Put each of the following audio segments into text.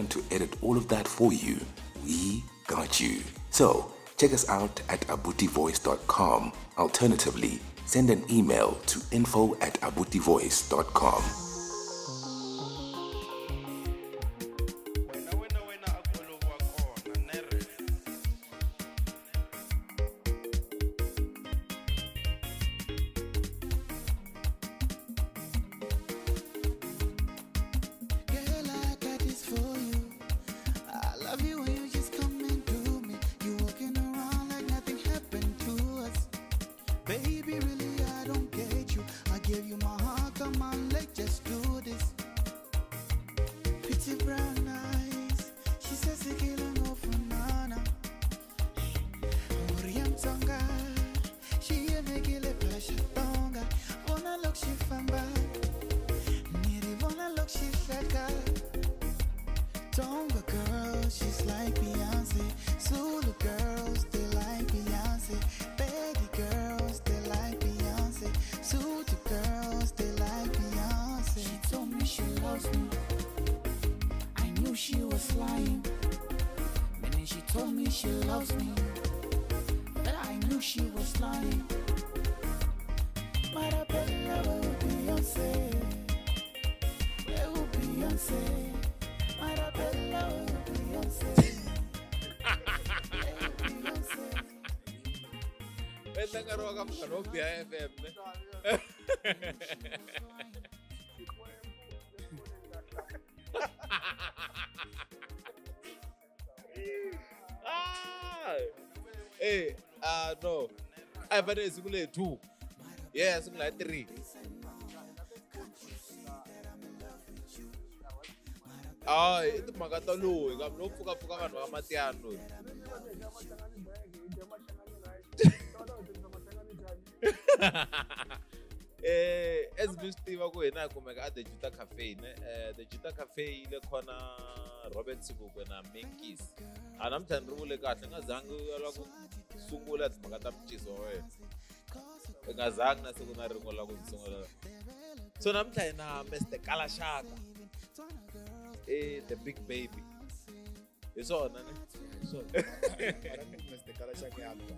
To edit all of that for you, we got you. So check us out at abutivoice.com. Alternatively, send an email to info@abutivoice.com. Wena wena wena a ku loviwa kona nere. Girl, I got this for you. I love you when you just come and do me. You walking around like nothing happened to us. Baby, really, I don't get you. I give you my heart, come on, let's just do this. Pretty brown eyes, she says she killing off nana. Muriam Tonga, she a make it pasha tonga. Wanna look she famba, niri wanna look she shaka. Tonga girl, she's like Beyonce. Zulu girls, they like Beyonce. Betty girls, they like Beyonce. Zulu girls, they like Beyonce. She told me she loves me. I knew she was lying. And then she told me she loves me. But I knew she was lying. Marabella will Beyonce. Where will Beyonce? Marabella will Beyonce. Where will Beyonce? Endla nkarhi wa ka Munghana wo Biha FM ne. Ah! Eh, ah no. A hi fanele hi sungule hi 2. Yeah, sungula hi 3. Hayi, i timhaka ta loyi kambe lowo pfukapfuka vanhu va ka Matiyani loyi. As mi swi tiva ku hina hi kumeka a The Juta Cafe ne The Juta Cafe yi le khona Robert Sobukwe na Menkis. A namuntlha ni ri vule kahle ni nga zangi u lava ku sungula timhaka ta muciso wa wena. U nga zangi na siku na rin'we u lava ku ndzi sungula. So namuntlha hi na Mr Kalashaka the big baby. Hi swona ne? Mr Kalashaka i album.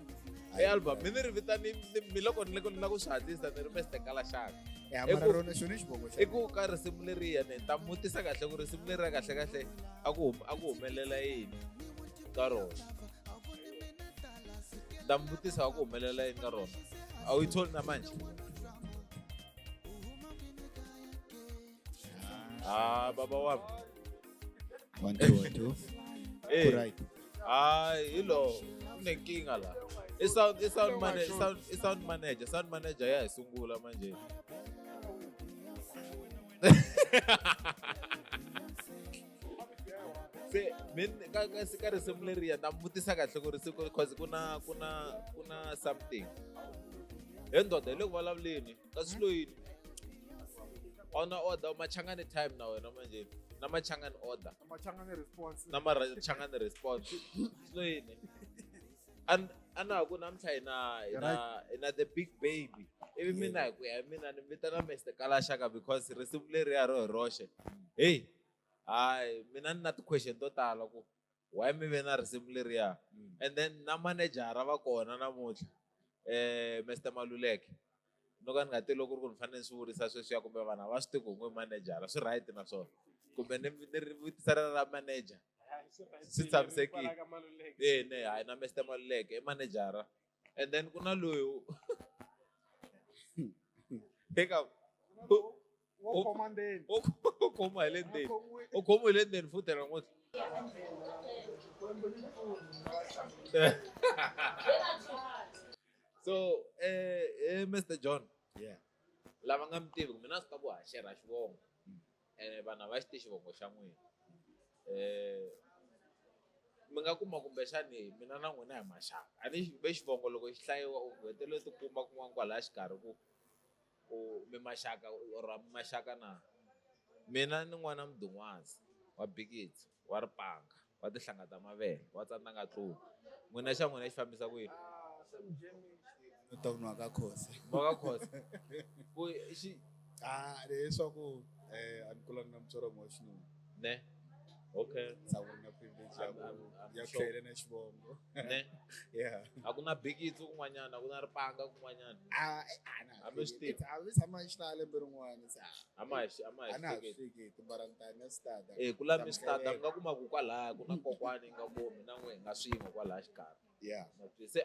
I album mi ni ri vitani mi loko ni loko ni lava ku swi hatlisa ni ri Mr Kalashaka. Ya I mara ku- rona xona i xivongo xa I ku ka risimu leriya ni ta mutisa kahle ku risimu leriya kahle kahle a ku a ku humelela yini ka rona. Ta mi vutisa a ku humelela yini ka rona. A wu yi tholi na manje? Ah, baba wami. 1 2 1 2. Eh. Right. Hayi, hi lo kunenkinga la. I sound i sound manager, sound i sound manager, sound manager ya hi sungula manje. Se min ka ka ka risimu leriya ta mi vutisa kahle ku risimu cause ku na ku na ku na something. He ndoda hi le ku vulavuleni ka swilo yini? A wu na order Machangani time na wena manje na Machangani order. Machangani response. Na Machangani response. Swilo yini? An ana ku namuntlha hi na hi na hi na the big baby. Ivi mina hi ku ya hi mina ni vitana Mr Kalashaka because risimu leriya ro hi roxe. Hey, hayi mina ni na ti-question to tala ku why mi ve na risimu leriya. And then na manejara va kona namuntlha Mr Maluleke. No ka ni nga tivi loko ku ri ku ni fanele ni swi vurisa sweswiya kumbe vanhu a va swi tivi ku n'wi manejara swi right na swona kumbe ni ni ri vutisa ra ra manager swi tshamisekile. Eh ne hayi na Mr Maluleke i manejara. And then ku na loyi eka Wo khoma ndzeni. u khoma hi le ndzeni. U khoma hi le ndzeni futhi namuntlha. So Mr John. Yeah. Lava nga mi tivi mina swi ta ku ha share xivongo. Vanhu a va xi tivi xivongo xa n'wina. Mi nga kuma kumbexani mina na n'wina hi maxaka. A ni ve xivongo loko xi hlayiwa u hetelela u tikuma kun'wana kwalaya xikarhi ku u mi maxaka or a mi maxaka na. Mina ni n'wana Mdun'wazi wa Bikitsi wa Ripanga wa Tinhlanga ta Mavele wa Tsandzanga Tlulu. N'wina xa n'wina xi fambisa ku yini? No ta ku nwa ka Khosa. Nwa ka Khosa. Ku xi Ah, leswaku a ni kulanga na mutswari wa xinuna. Ne. Okay. Sa ku ri na privilege ya ku I'm ya ku sure. hlayela na xivongo. Ne? Yeah. A ku na bikitsi kun'wanyana, a ku na ripanga kun'wanyana. Ah, a na. Hambi swi tivi. A mi tshama xi ta lembe rin'wana se. A ma hi a ma A hi na ha hleketi. swi hleketi mara ni ta ni swi tata. Eh, ku la mi swi tata mi nga kuma ku kwalaya ku na kokwani nga ku mina n'we hi nga swin'we kwalaya xikarhi. Yeah. Ma twi- Se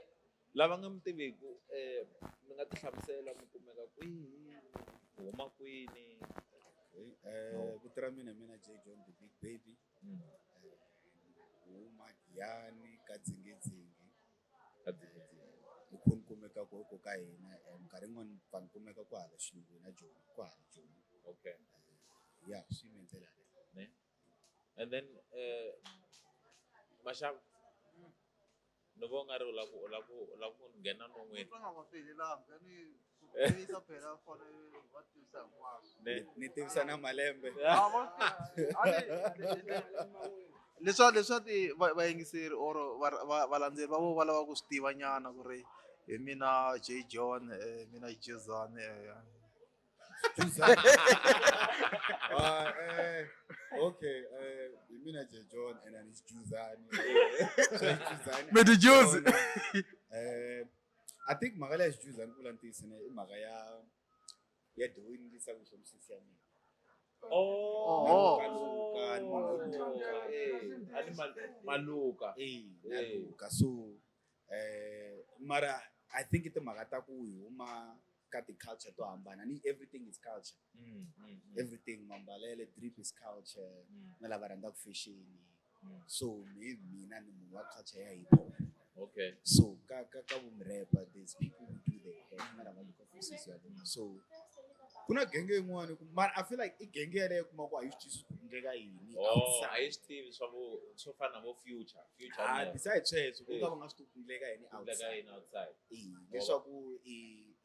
lava nga mi tiviku mi nga ti hlamusela mi kumeka kwihi, mi huma kwini. Vito ra mina mina J John the Big Baby. Huma Giyani ka Dzingidzingi. Ka Dzingidzingi. Hi ku ni kumeka ko ka hina minkarhi yin'wani pfa ni kumeka kwahala xilungwini na Joni kwahala Joni. Okay. Yeah, swi yime hi ndlela yaleyo. Ne? And then Mashava, ni vona nga ri u lava ku u lava ku u lava ku nghena non'wini. Twa nga va felelanga ni ku tivisa phela fanele va tivisa hinkwaswo. Ne? Ni tivisa na malembe. Ah, va leswa leswa ti vayingiseri or valandzeri va vo va lava ku swi tiva nyana ku ri hi mina J John mina Jezani Ah, okay, hi mina J John and then it's Juzani. So it's Juzani. Medi Juzi. I think mhaka leya Juzani ku vula ntiyiso ne i mhaka ya ya doing lisa ku misisi ya mina. Oh. Maluka, maluka. Eh, ani maluka. Eh, maluka. So, mara I think i timhaka ta ku hi huma ka ti-culture to hambana ni everything is culture. Everything mambalele drip is culture. Na lava rhandzaka fashion. So me mina ni munhu wa culture ya hip hop. Okay. So ka ka ka vumrapper there's people who do their hair na lava luka faces ya vona. So ku na genge yin'wana ku mara I feel like i genge yaleyo kuma ku a yi swi twisisi ku endleka yini Oh, outside. a yi swi tivi swa vo swo fana na vo future, future. Ah, ne? besides sweswo ku Eh. ka va nga swi tivi ku endleka yini Ku endleka outside. yini outside. Eh, leswaku i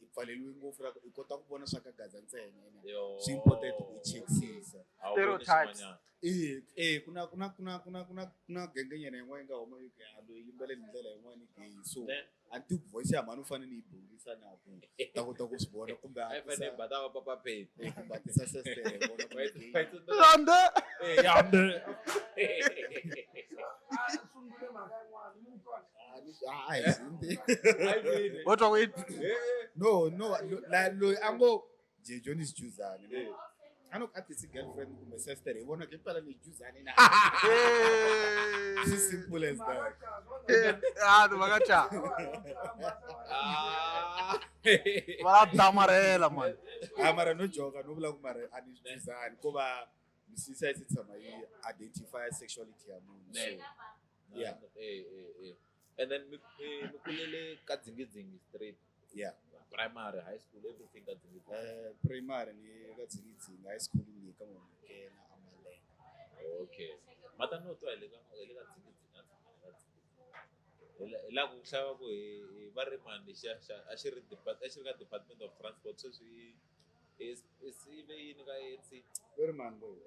i pfaleliwe ngopfu la ku i kota ku vona swa ka Gaza ntsena ene Yo. swi important ku i chekisisa. A wu voni Stereotypes. swin'wanyana. Eh, eh, ku na ku na ku na ku na ku na ku na genge nyana yin'wana yi nga huma yi ku ya loyi yimbeleli hi ndlela yin'wana gay so Ne? a ni tivi ku voice ya mhani u fanele ni yi bongisa na ku ta kota ku swi vona kumbe A yi fanele yi bata va Papa Penny. eh, kumbe a tisa sister hi vona ku Va i yi- gay. va yi tsundzuka- Lande Eh, yande. Ah, ah, a hi swi A yi vini. wo twa ku Eh, no no la loyi a ngo J John is Juzani ne eh. a no ku a tisi girlfriend kumbe sister hi vona ku impela ni Juzani na It's as simple as that. Ah, timhaka cha Ah. va la damarhela man. Ah, mara no joka no vula ku mara a ni Juzani ko va misisi a yi se tshama yi identify sexuality ya munhu so Ne. Yeah. Eh, eh, eh. And then mi mi kulele ka Dzingidzingi street. Yeah. Primary, high school, everything ka Dzingidzingi. Primary ni ka Dzingidzingi, high school ni ka Mamukena Amalenga. Okay. Mata no twa hi le ka hi le ka Dzingidzingi, a tshama le ka Dzingidzingi. Hi la ku hlava ku hi va ri mani lexiya xa a xi ri a xi ri ka Department of Transport sweswi i ve yini ka ANC? Ve ri mani loyi?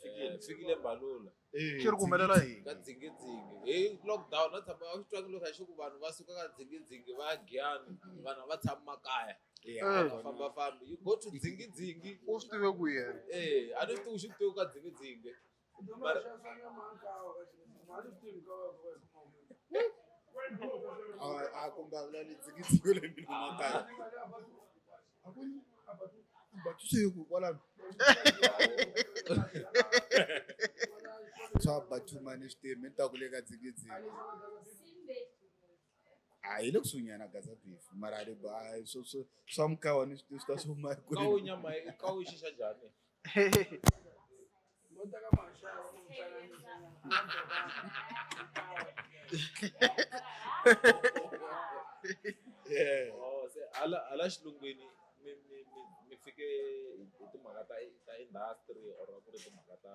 Fikile. Fikile Mbalula. Eh, Xi ri ku humelela yini? Ka Dzingidzingi. Hi lockdown na tshama a swi twangi loko a xi ku vanhu va suka ka Dzingidzingi va ya Giyani, vanhu a va tshami makaya. Yeah, Eh. Va fambafambi. You go to Dzingidzingi. U swi tive ku yena. Eh, a ni tivi xi tivi ka Dzingidzingi. A kumbe a vula ni Dzingidzingi le mina makaya. A ku ni Batusiku kwalano. Swa Batuma ni swi tivi mi ta ku le ka Dzingidzingi. A hi le kusuhinyana Gaza beef mara a le ba swo swo swa mukawa ni swi tivi swi ta swi huma Ka wu kwini. nyama ka wu xixa njhani? Yeah. Oh, se hala hala xilungwini mi mi mi mi fike hi timhaka ta ta industry or a ku ri timhaka ta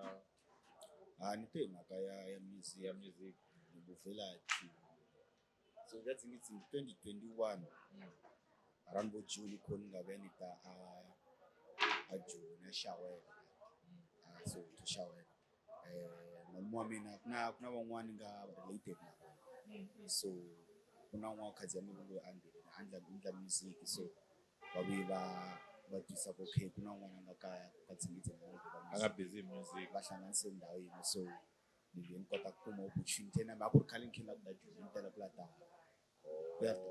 Ah, ni te hi mhaka ya ya music ya music. ni vhela so ka Dzingidzingi 2021 around vo June kho ni nga ve ni ta a a Joni a xawela. Ah, so to xawela. Malume wa mina ku na ku na van'wani nga related na vona. So ku na un'wana wa cousin ya mina loyi a endla endla music so va vuye va va twisa ku okay ku na un'wana a nga kaya ka Dzingidzingi A nga busy hi music. Va hlanganise ndhawu yin'we so Ni vuye ni kota ku kuma opportunity na a ku ri khale ni khe ni lava ku ta Joni ni tela ku la ta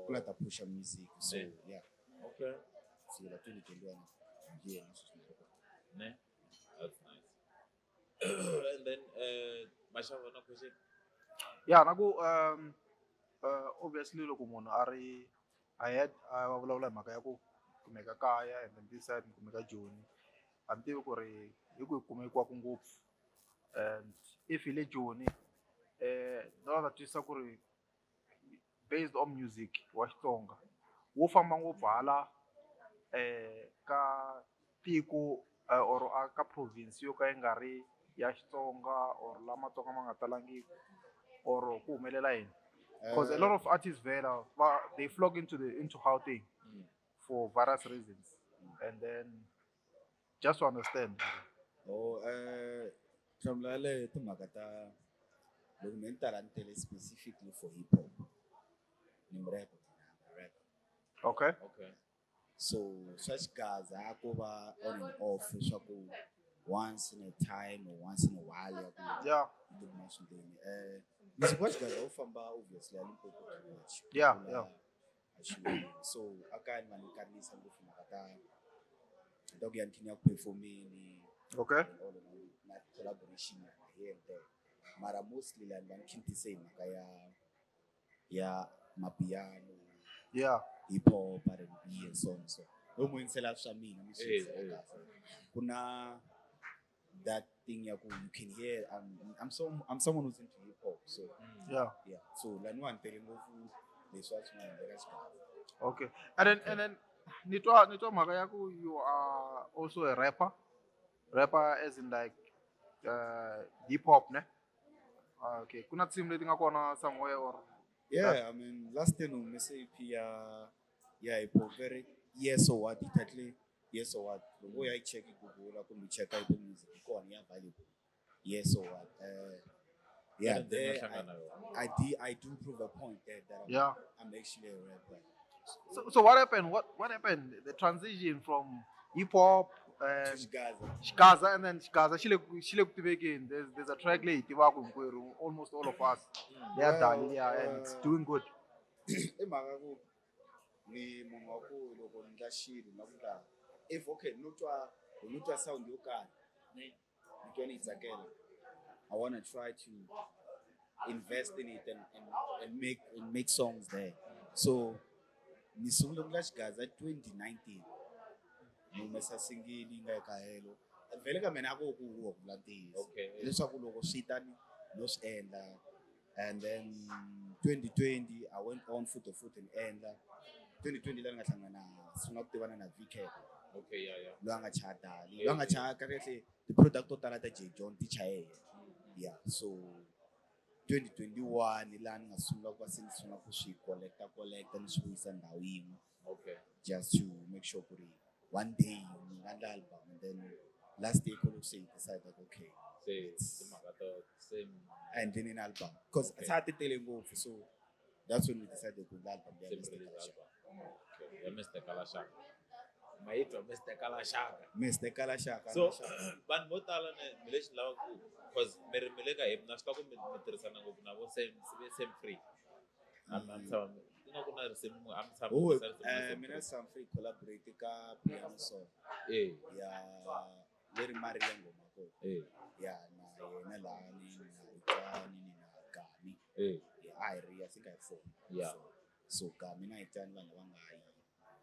ku la ta pusha music, so yeah. Kusukela 2021 hi yena sweswi ni ri kona. Ne? That's nice. And then Mashava na question. Ya, na ku obviously loko munhu a ri ahead a va vulavula hi mhaka ya ku kumeka kaya and then this side ni kumeka Joni, a ni tivi ku ri hi ku hi kumekiwaku ngopfu, and if hi le Joni, ni lava ta twisisa ku ri based on music wa Xitsonga wo famba ngopfu hala ka tiko or a ka province yo ka yi nga ri ya Xitsonga or la Matsonga ma nga talangiki, or ku humelela yini? Because a lot of artists vela va they flock into Gauteng for various reasons, and then just to understand. Oh, nhlamulo yaleyo timhaka ta loko me ni tala ni tele specifically for hip hop, ni murapper, mina, I'm a rapper. So swa Xigaza a ko va on and off, leswaku once in a time or once in a while ya ku ni tikuma swindleni. Music wa Xigaza wu famba obviously a Limpopo too much. Ku tlula a xilungwini. So a kaya ni va ni kandziyisa ngopfu mhaka ta ku ya ni ya ku performeni and all of that, na collaboration nyana here and there, mara mostly la ni va ni khintise hi mhaka ya mapiano, hip hop, R&B and so on. So loko mo yingisela swa mina mi swi yingisela kahle, ku na that thing ya ku you can hear I'm someone who's into hip hop, so yeah, so la ni wa ni tele ngopfu leswi a swi nga endleka xikarhi. Okay, and then ni twa mhaka ya ku you are also a rapper, rapper as in like hip hop, ne? Okay, ku na tinsimu leti nga kona somewhere or? Yeah, I mean, last year no humese EP ya hip hop, very Yes or What, i title Yes or What. Loko u ya yi check Google kumbe u checka Apple Music, yi kona, ya available. Yes or What. Yeah, Ene there hlangana yona. I do prove a point there that I'm actually a rapper. So what happened? What happened? The transition from hip hop To and Xigaza. Xigaza, and then Xigaza xi le ku tivekeni. There's a track leyi hi tivaka hinkwerhu, almost all of us. Leya Well, Dali liya, and it's doing good. I mhaka ku ni munhu wa ku loko ni ndla xilo na ku ndla if okay no twa no twa sound yo karhi, ni twa ni yi tsakela, I wanna try to invest in it and make songs there. So ni sungule ku ndla Xigaza 2019, ni humesa single yi nga eka helo vhele ka mina a ku ku huwa ku vula ntiyiso. Leswaku loko swi ta ni no swi endla, and then 2020 I went on foot to foot and endla 2020 la ni nga hlangana sungula ku tivana na VK, loyi a nga chaya Dali, loyi a nga chaya kahle kahle ti-product to tala ta J John ti chaye yena. Yeah, so 2021 laha ni nga sungula ku va se ni sungula ku swi collecta ni swi vuyisa ndhawu yin'we, just to make sure ku ri one day ni nga endla album, and then last year loko se hi decide like okay, Se timhaka to same. A endleni ni album because sa ti tele ngopfu, so that's when we decided ku endla album ya Same Mr. release Kalashaka. Album. Okay. Ya Mr. Kalashaka. Mayitwa Mr. Kalashaka. Mr. Kalashaka. So vanhu vo tala ne mi lexi ni lavaka ku cause mi ri mi le ka hip na swi tiva ku mi tirhisana ngopfu na vo same free. Am tshama ingaku ku na risimu a mi tshama Oh, mi tirhisa risimu na Sam mina Free. Sam Free collaborate ka piano song ya leri Maria ngoma ko. Ya, na yena laha ni na Itani ni na Gami. Yeah, a hi ri, I think I four. Four. So Gami na Itani vanhu lava nga yi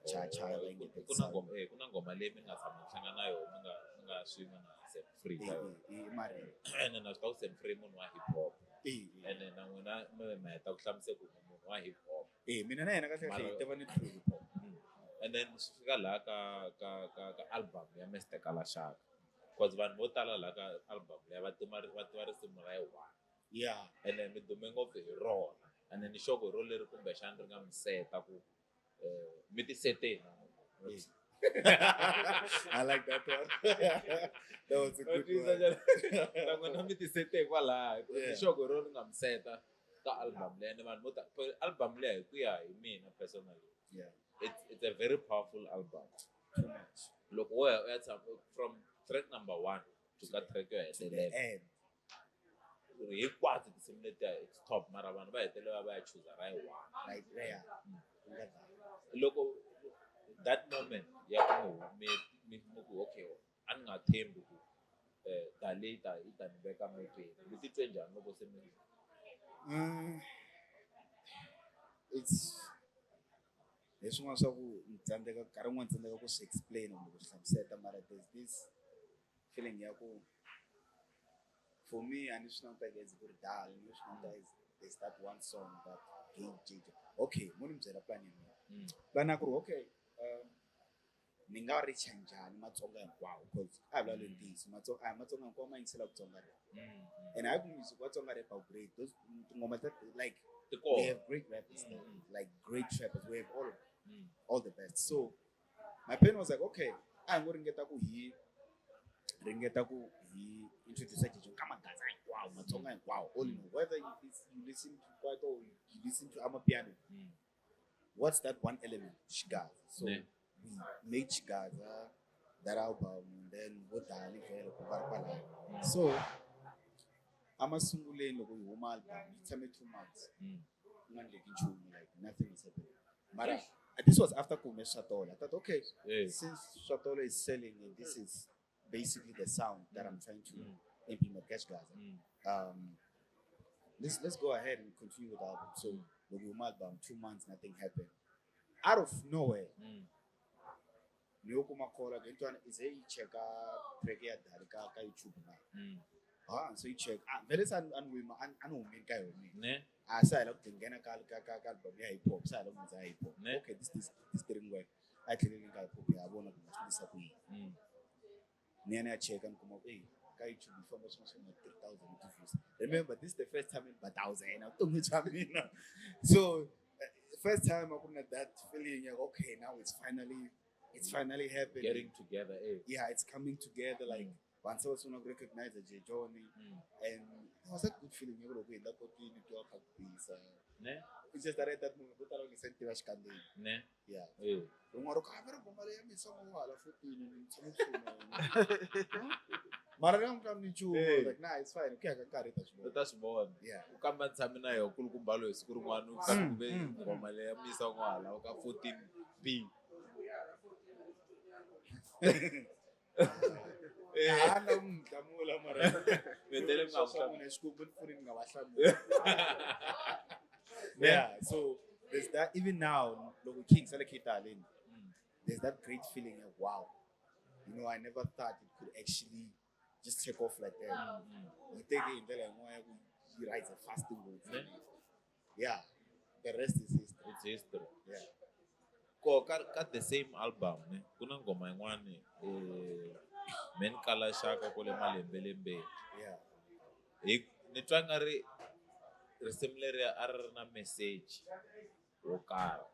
chaya va Ku na ngoma ku na ngoma leyi mi nga tshama mi hlangana na yona mi nga swin'we na Sam Free ka yona. I Maria. Ene na swi tiva ku Sam Free munhu wa hip hop. Ene na n'wina mi heta ku hlamusela ku munhu wa hip hop. Mina na yena kahle kahle hi tiva ni through hip hop. And then swi fika laha ka album ya Mr Kalashaka. Because vanhu vo tala laha ka album leyi va tiva risimu ra yi one. Ene mi dume ngopfu hi rona. And ni sure ku hi rona leri kumbexana ri nga mi seta ku mi ti seteni. I like that one. That was a good one. Na n'wina mi ti sete kwalaho. Ni sure ku hi rona ri nga mi seta ka album leyi. Ene vanhu vo tala album leyi hi ku ya hi mina personally, it's a very powerful album. Too much. Loko wo ya u ya tshama from track number one to ka track yo To the hetelela. end. Ri hinkwato tinsimu letiya it's top, mara vanhu va hetelela va ya chuza ra yi one. Right there. Ku nga dali. Loko that moment ya ku mi mi mi ku okay, a ni nga thembi ku dali yi ta ni veka mepeni, mi titwe njhani loko se mi It's hi swin'wana swa ku ni tsandzeka nkarhi wun'wani tsandzeka ku swi explain kumbe ku swi hlamusela, mara there's this feeling ya ku for me a ni swi languta as ku ri dali, ni swi languta as there's that one song that gave JJ. Okay, mo ni byela plan ya mina. Plan ya ku ri okay, ni nga reacha njhani Matsonga hinkwawo, because a hi vulavuleni ntiyiso, Matsonga a hi Matsonga hinkwawo ma yingisela Tsonga rap. And hayi ku music wa Tsonga rap awu great, those tinghoma ta like Ti we kona. Have great rappers there, like great rappers, we have all of all the best. So my plan was like, okay, a hi ngo ringeta ku hi introduce JJ ka magaza hinkwawo, Matsonga hinkwawo, all in all, whether you listen to kwaito or you listen to amapiano, what's that one element? Xigaza. So we made Xigaza, that album, and then vo Dali vhele ku va ri kwalaya. So amasunguleni loko yi huma album, yi tshame 2 months ku nga endleki nchumu, like nothing was happening. Mara this was after ku hume Swatolo. I thought, okay, since Swatolo is selling and this is basically the sound that I'm trying to implement, ka Xigaza, let's go ahead and continue with the album. So loko yi huma album, 2 months nothing happened. Out of nowhere, ni yo kuma call ke ntwana is hey, cheka track ya Dali ka YouTube na. Ah, so you check, ah, vele se an wima an humini ka yona mina. Ne. A sa hela ku nghena ka album ya hip hop, sa hela ku ndza hip hop. Ne. Okay, this didn't work. A tlheleli ka hip hop ya vona ku nga swi endlisa ku yini. Ni ya ni ya cheka, ni kuma ku ey, ka YouTube yi famba swin'wana swa ma 3000 ti-views. Remember, this is the first time in ba thousand vuton'wini bya mina. So first time a ku ri na that feeling ya okay, now it's finally happening. Getting together, eh. Yeah, it's coming together, like vanhu se va sungula ku recognize J Johnny. And it was a good feeling ya ku loko hi endla kotini twa kha ku bisa. Ne. It's just that at that moment vo tala va nge se ni tiva xikandzeni. Ne. Yeah. Rin'wana ro ka va ri nghoma leyi ya misa ngo hala 14 ni tshame kusuhi na yena, mara ni nga n'wi hlamuli nchumu. Like, nah, it's fine, ku ya ka nkarhi hi ta swi U vona. ta swi vona. Yeah. U kamba ni tshame na yona kulukumba loyi siku rin'wana u ka ku ve nghoma leyi ya misa n'wala ka 14 B. A na n'wi hlamula, mara Vetele mi nga n'wi swa n'wina Xikwembu ni pfuni ni nga va hlamuli. Yeah, so there's that. Even now loko King sale khe haleni, there's that great feeling of wow, I never thought it could actually just take off like that. Yi teke hi ndlela yin'wana ya ku yi rise fast ngopfu. Ne. Yeah, the rest is history. It's history. Yeah. Ko ka the same album ne, ku na nghoma yin'wani, men kala xaka kwale malembelembeni. Hi ni twa nga ri risimu leriya a ri ri na message wo karhi.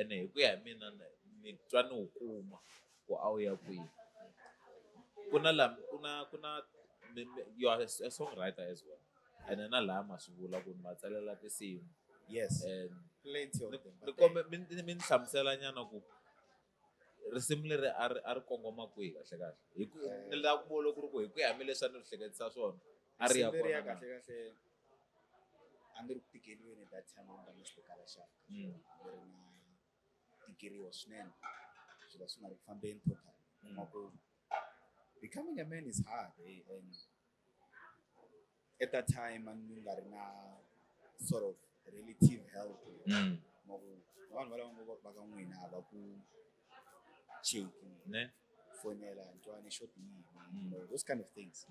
Ene hi ku ya hi mina ni twa ni wu kuma ku a wu ya kwihi. Ku na la ku na you are a songwriter as well, ene na laha ma swi vula ku ni ma tsalela tinsimu. Yes. And Plenty of them. Ni kombe mi ni hlamusela nyana ku risimu leri a ri kongoma kwihi kahle kahle, hi ku ni lava ku vula ku ri ku hi ku ya hi mi leswi a ni ri hleketisa swona a ri ya Risimu leriya kona na. Kahle kahle a ni ri ku tikeriweni at that time, nga Mr Kalashaka. Ni ri na tikeriwa swinene, swilo swi nga ri ku fambeni total. Kuma ku becoming a man is hard, eh? And at that time a ni nga ri na sort of relative help. Kuma ku vanhu va lava ngo va ka n'wina a va ku cheki Ne. fonela ntwani xoti yini, those kind of things.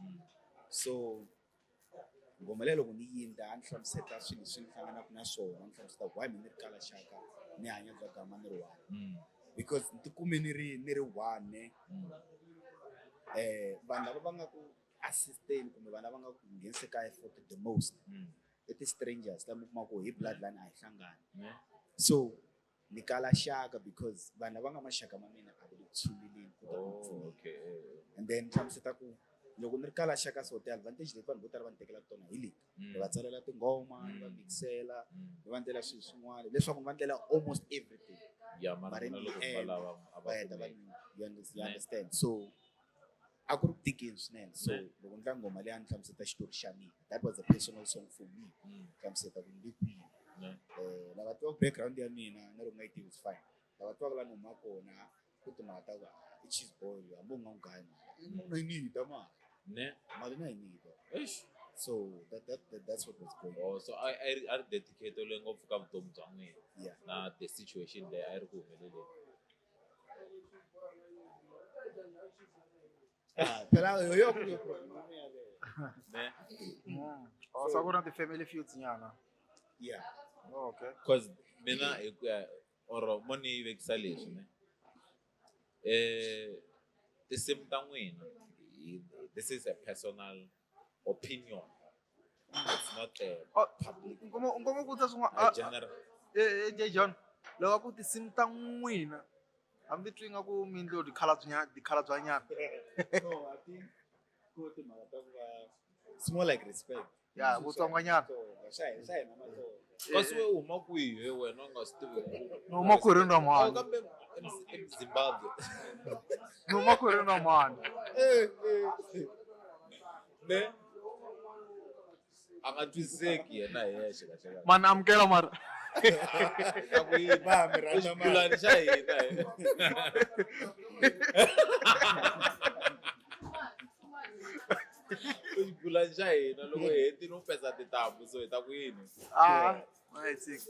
So nghoma leyi loko ni yindla a ni hlamuseta swilo leswi ni hlanganaka na swona, ni hlamuseta why mina ni ri kala xaka ni hanya bya gama ni ri one, because ni tikume ni ri one. Vanhu lava va nga ku assisteni kumbe vanhu lava nga ku nghenise ka effort the most i ti-strangers lama u kuma ku hi bloodline a hi hlangani. Ne. So ni kala xaka because vanhu lava nga maxaka ma mina a va le ku tshuneleni ku ta ku Oh, pfuna. okay. And then hlamuseta ku loko ni ri kala xaka, so ti-advantage leti vanhu vo tala va ni tekelaka tona hi leti: ni va tsalela tinghoma, ni va mixela, ni va ndlela swilo swin'wana, leswaku ni va ndlela almost everything. Ya, mara Mara in vona the loko va end, lava a va va heta va kumeki. you Ne. understand? So A ku ri ku tikeni swinene. So loko ni tlanga nghoma leyi a ni hlamuseta xitori xa mina. That was a personal song for me. Hlamuseta ku ni le kwihi. Lava tivaka background ya mina na loko nga yi tivi it's fine. Lava tivaka laha ni humaka kona ku timhaka ta ku ah, i cheese boy loyi hambi u nga n'wi gayi mali. Na yi need mali. Ne? Mali na yi need. Eish. So that's what was going on. Oh, so a ri dedicate-le ngopfu ka vutomi bya n'wina. Yeah. Na the situation leyi a yi ri ku humeleleni. Ah, phela yo ku yo problem yaleyo. Ne? Oh, so ku na ti-family feuds nyana. Yeah. Oh, okay. Cause mina hi ku ya or mo ni vekisa leswi ne. Tinsimu ta n'wina, this is a personal opinion. It's not a Oh, public. Nkomo ku vutisa swin'wana. A general. J John, loko ku tinsimu ta n'wina, hambi twi nga ku mi endliwe tikhalabyanyana. No, I think ku timhaka ta ku va it's more like respect. Yeah, Vutsonganyana. Swa hina Matsonga. Kasi we u huma kwihi he wena u nga swi tivi? Ni huma khwirini ra Oh, mhani. kambe Zimbabwe. Ni huma khwirini ra mhani. Ne? A nga twisiseki yena hi yexe kahle kahle. Mani amukela mara. Ka ku yini? Va mi rhandza mali. Xigulani xa hina he. Xigulani xa hina loko hi hetile u pesa tintambu so hi ta ku yini? Ah, right, sick.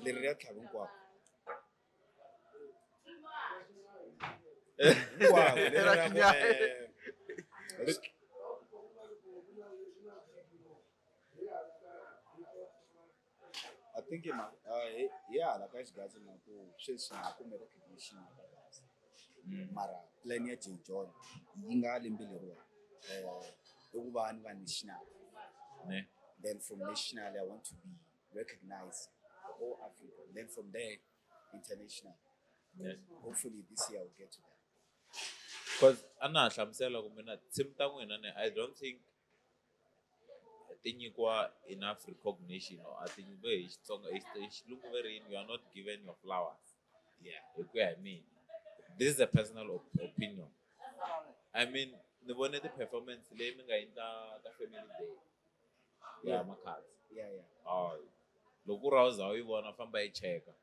Leri ya tlhava hinkwako. Hinkwako, leri ra ku, I think hi hala ka xigaza na ku sweswi na kume recognition ya ka Gaza. Mara plan ya J John yi nga lembe leriwani. I ku va ni va national. Ne. Then from national I want to be recognized the whole Africa. Then from there international. Ne. Hopefully this year I'll get to that. Because a na ha hlamusela ku mina tinsimu ta n'wina ne I don't think ti nyikiwa enough recognition or a ti nyikiwe hi Xitsonga, hi Xilungu va ri yini, you are not given your flowers. Yeah. Hi ku ya hi mina. This is a personal opinion. I mean, ni vone ti-performance leyi mi nga endla ka Family Day ya Makhadzi. Yeah, yeah. Hayi. Loko ku ri a wu za u yi vona, famba yi cheka.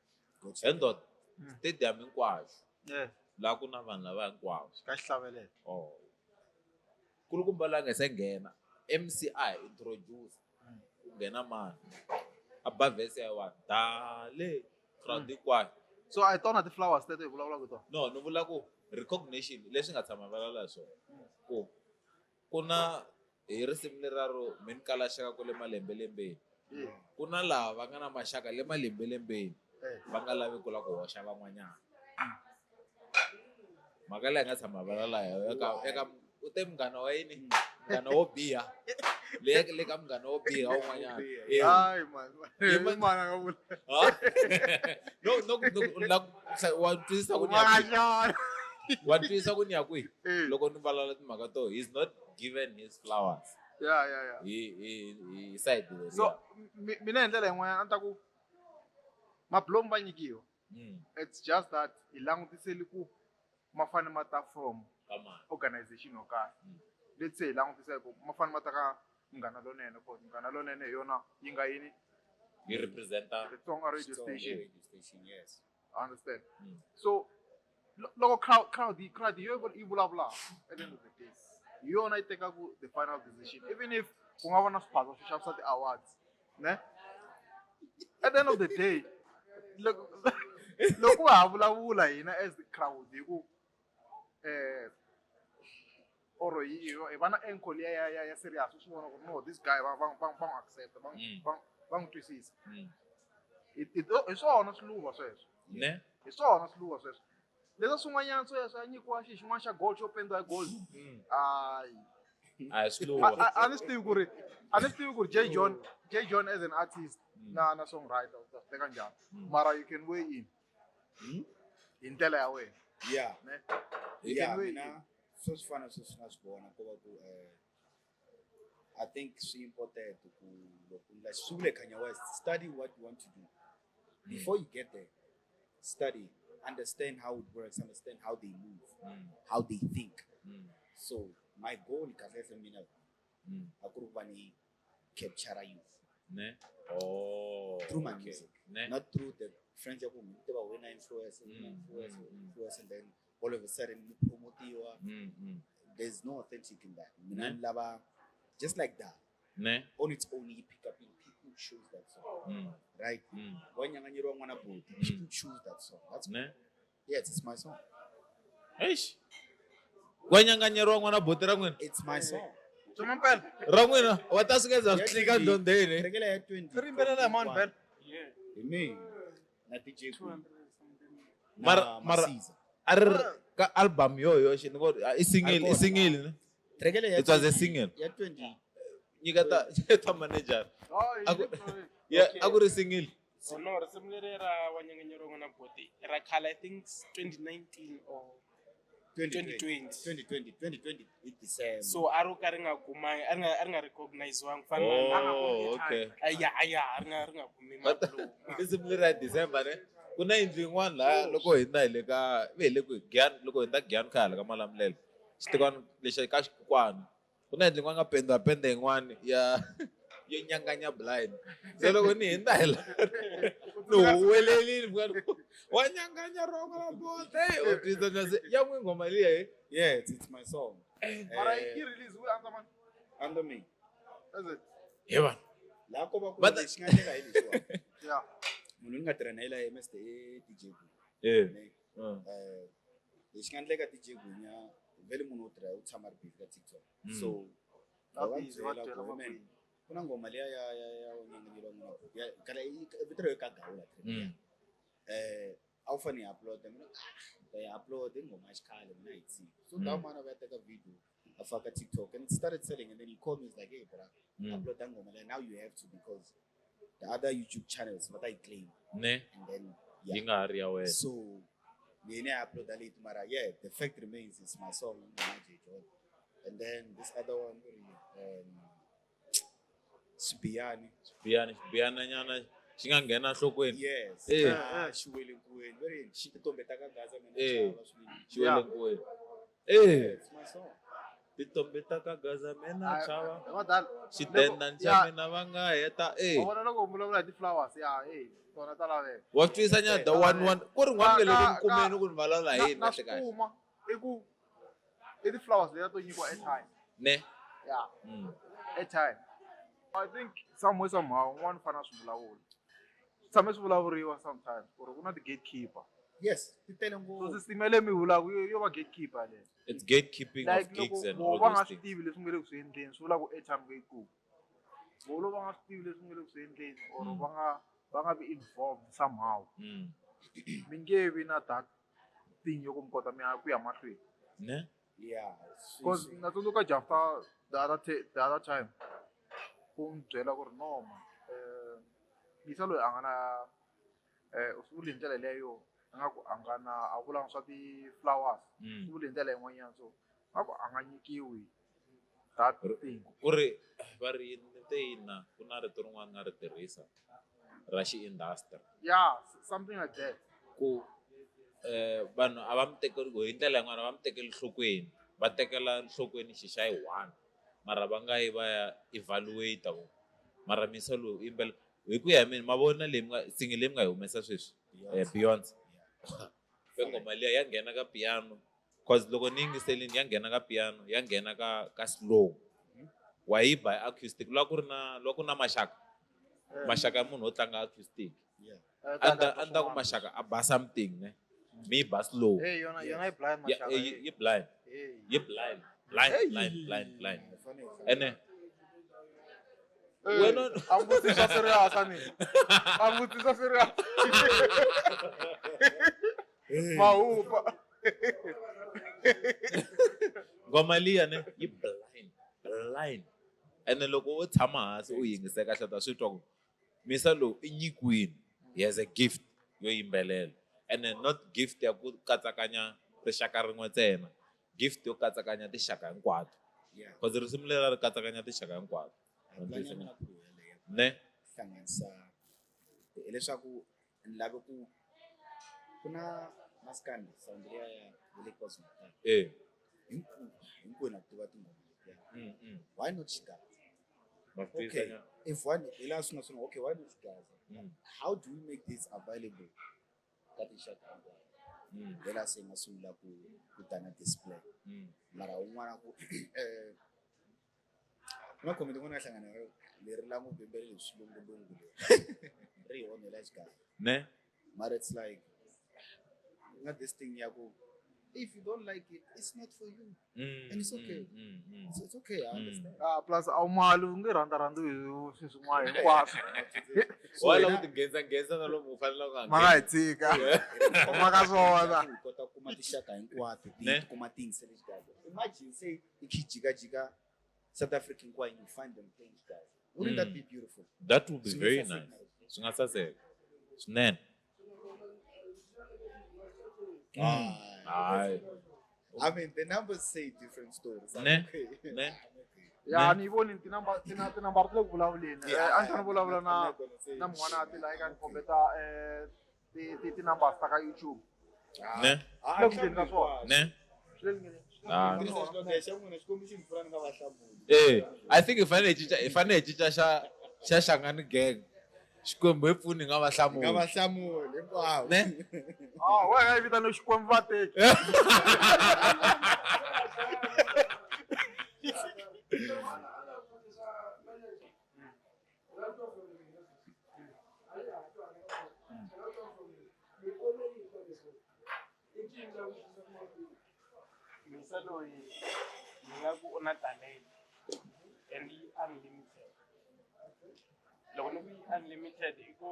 Go check. Endot, stadium hinkwaxo. Yeah. Laha ku na vanhu lava hinkwavo. Ka xihlavelelo. Oh. Kulukumba la nga se nghena, MC a hi introduce. Ku nghena mani? A ba verse ya one. Dale, crowd hinkwayo. So a hi tona ti-flowers teto hi vulavulaka hi tona? No, ni vula ku recognition leswi nga tshama vulavula hi swona. Ku ku na hi risimu leriya ro mi ni kala xaka ku le malembelembeni. Ku na lava va nga na maxaka le malembelembeni. Va nga lavi ku la ku hoxa van'wanyana. Mhaka leyi nga tshama vulavula hi yona eka u te munghana wa yini? Munghana wo biha. Le le ka munghana wo biha un'wanyana. Hayi man. Hi Hi mana nga vula. Ha? No, no, no, la wa twisisa ku ni ya kwihi? Maxana. Wa twisisa ku ni ya kwihi? Loko ni vulavula timhaka to, he's not given his flowers. Yeah, yeah, yeah. Hi side leri. So, mina hi ndlela yin'wanyana a ni ta ku mabulomu va nyikiwa. It's just that hi langutisele ku ma fanele ma ta from Come on. organization yo karhi. Let's say hi langutisa ku ma fanele ma ta ka Munghana Lonene, because Munghana Lonene hi yona yi nga yini? Yi representa The Tsonga radio Tsonga station. radio station, yes. I understand. So loko crowd yi yi vulavula at the end of the day, hi yona yi tekaka the final decision, even if ku nga va na swiphaza swo xavisa ti-awards, ne? At the end of the day, loko ha vulavula hina as the crowd hi ku, or hi va na angle liya ya serious, u swi vona ku no, this guy va n'wi accept, va n'wi twisisa. Hi swona swiluva sweswo. Ne? Hi swona swiluva sweswo. Leswi swin'wanyana swo ya swa nyikiwa xi xin'wana xa gold xo pendiwa hi gold. Hayi. A hi swiluva. A ni swi tivi ku ri, a ni swi tivi ku ri J John, J John as an artist na songwriter u ta swi teka njhani. Mara you can weigh in. Hi ndlela ya wena. Yeah. Ne? You Yeah, can weigh mina in. swo swi fana sweswi nga swi vona ku va ku, I think swi important ku loko u swi vule Kanye West, study what you want to do. Before you get there, study, understand how it works, understand how they move, how they think. So my goal kahle kahle mina a ku ri ku va ni capture youth Ne? Oh. through my okay. music, Ne? not through the friends ya ku mi tiva wena influence, wena influence, influence, and then all of a sudden ni promotiwa. There's no authentic in that. Mina ni lava just like that. Ne? On its own, you pick up in people choose that song, right? Wa nyanganyeriwa n'wana buti, people choose that song. That's Ne? Yes, it's my song. Eish. Wa nyanganyeriwa n'wana buti ra n'wina? It's my song. Tsoma mpela. Ra n'wina wa ta suka za tlika ndondeni. Rekela ya 20. Ri yimbelela hi mani mpela? Hi mina na DJ Queen. Na Mara Masiza. a ri ka album yo yoxe ni ngo i single, i Kona. single ne? Rekela ya It was a 20 single. Ya 20. Nyiketa manager. Hayi, Yeah, a ku ri single. So no, risimu leri ra wa nyanganyeriwa n'wana buti ra khale, I think it's 2019 or 2020. 2020. 2020, 2020 in December. So a ro ka ri nga kumangi, a ri nga recognize-wangi ku fana na Oh, okay. ya ya a ri nga kumi mablow. Risimu leri ra December ne? Ku na yindlu yin'wana laha loko hi hundza hi le ka ve hi le ku Giyani, loko hi hundza Giyani kha hala ka Malamulele. Xitikwana lexi ka xikukwana. Ku na yindlu yin'wana nga pendiwa pende yin'wana ya yo nyanganya blind. Se loko ni hundza hi la ni huwelelile wa nyanganya rongo ra bote. U twisisa na se ya n'wi nghoma liya he. Yeah, it's my song. Mara yi release we under man. Under me. Is it? He vanhu. Laha ko va ku But lexi nga endleka hi lexiwani. Yeah. Munhu ni nga tirha na yena MSD DJ Gunya. Eh. Ne? Lexi nga endleka DJ Gunya vhele munhu wo tirha u tshama a ri busy ka TikTok. So Va va busy, va byela byela ku, va "Man, kwini." ku na nghoma liya ya ya ya nyanganyeriwa n'wana buti. Ya kala i vito ra yo ka Gawula track. A wu fanele hi upload mina ta yi upload i nghoma ya xikhale mina yi tshiki. So that man a va ya teka video a faka TikTok and it started selling, and then he called me, he's like, hey bra, upload that nghoma liya. Now you have to, because the other YouTube channels va ta yi claim. Ne? And then Yi yeah. nga ha ri ya wena. So mina I upload that late mara yeah, the fact remains it's my song ngoma J John. And then this other one Sibiyani. Xibiyani, xibiyana nyana xi nga nghena nhlokweni. Yes. Eh. Ah, xi wele nkuweni. Very xi titombe ta ka Gaza mina Eh. chava swinene. Xi wele nkuweni. Eh. It's my song. Titombe ta ka Gaza mina Hayi, chava. hi madala. Xidenda Loko- xa ya. mina va nga heta. Eh. Wa vona loko u vulavula hi ti-flowers, ya, eh, tona ta laveka. Wa twisisa nyana the one one ku ri n'wana nge le ku Ka- kumeni ku ni vulavula hi yini Na kahle kahle. swi kuma i ku i ti-flowers letiya to nyikiwa airtime. Ne? Yeah. Airtime. I think somewhere somehow un'wana u fanele a swi vulavula. Swi tshame swi vulavuriwa sometimes ku ri ku na ti-gatekeeper. Yes, ti tele So ngopfu. system ya leyi mi yi vulaka yo va gatekeeper yaleyo. It's gatekeeping of Like gigs loko and voho all va nga those swi things. tivi leswi nga le ku swi endleni swi vula ku airtime nge yi kumi. Voho loko va nga swi tivi leswi nga le ku swi endleni or va nga vi involved somehow. Mi nge vi na that thing yo ku mi kota mi ya ku ya mahlweni. Ne? Yeah. Because na tsundzuka Jafta the other time ku n'wi byela ku ri no man, Misa loyi a nga na u swi vule hi ndlela leyo a nga ku a nga na a vulanga swa ti-flowers. Swi vule hi ndlela yin'wanyana so a ku a nga nyikiwi that thing. Ku ri va ri yini te yini na ku na rito rin'wana nga ri tirhisa ra xi-industry. Yeah, something like that. Ku vanhu a va mi tekeli hi ndlela yin'wana a va mi tekeli nhlokweni, va tekela nhlokweni xi xa yi one mara va nga yi va ya evaluate ku mara Misa loyi u yimbelela hi ku ya hi mina ma vona leyi mi nga single leyi mi nga yi humesa sweswi Beyonce. Fe nghoma liya ya nghena ka piano cause loko ni yingiselini ya nghena ka piano ya nghena ka slow. Wa yi ba hi acoustic loko ku ri na loko ku na maxaka. Maxaka ya munhu wo tlanga acoustic. Yeah. A ku maxaka a ba something ne. Mi ba slow. Hey, yona yi blind Yeah, maxaka. yi blind. Hey. Yi blind. Blind, blind, blind, blind. Ene. Hey, Wena a vutisa serious a ni. A vutisa serious. Mahupa. Nghoma liya ne yi blind, blind. Ene loko u tshama hansi u yingisela kahle ta swi twa ku Misa lowu i nyikiwile. He has a gift yo yimbelela. And then not gift ya ku katsakanya rixaka rin'we ntsena. Gift yo katsakanya tinxaka hinkwato. Yeah. Cause risimu leri ri katsakanya tinxaka hinkwato. A plan ya mina ku ri yeleyo. Ne? Hlanganisa hileswaku ni lave ku ku na maskandi sound liya ya le KwaZulu-Natal. Eh. Hinkwenu na tiva tinghoma letiya. Why not Xigaza? Ma swi Okay. tiyisa nyana. If one hi laha swi nga swona, okay, why not Xigaza? How do we make this available ka tinxaka hinkwato? Hi laha se hi nga sungula ku ta na display. Mara un'wana ku ku na comment yin'wana ya hlangana na leri la ngopfu yimbelela hi swilungulungu leri. Ri hi onhela Xigaza. Ne? Mara it's like na this thing ya ku if you don't like it, it's not for you. And it's okay. It's okay, I understand. Ah, plus a wu mali u nge rhandzarhandzi hi swilo swin'wana hinkwaswo. So Wa lava hina- ku tinghendzanghendza na lomu u faneleke u nga Ma nga hi tshika. U maka swona. Hi kota ku kuma tinxaka hinkwato, ti Ne? kuma ti yingisele Xigaza. Imagine say i kha jikajika South Africa hinkwayo and you find them playing Xigaza. Wouldn't that be beautiful? That would be Swi nga very saseka nice. na leswi. Swi nga saseka. Swinene. Hayi. I mean, the numbers say different stories. I'm Ne? okay. Ne? I'm okay. Ya ni yi voni tinambara ti le ku vulavuleni. Yeah, A ni fanele vulavula I'm na not gonna say na mun'wana a shit. ti like a ni kombeta ti-numbers ta ka YouTube. Ah, Ne? ah, Le ku endleni ka swona. Ne? Swi le ku endleni. Ah. Tirhisa xilondza xa n'wina, Xikwembu xi mi pfuna ni nga va hlamuli. Eh, I think hi fanele hi cinca, hi fanele hi cinca xa Shangani Gang. Xikwembu hi pfuni hi nga va Ni nga va hlamuli. hlamuli hinkwavo. Ne? Ah, wena yi vitana Xikwembu vateki. Misa loyi ni nga ku u na talent and yi unlimited. Loko ni ku yi unlimited i ku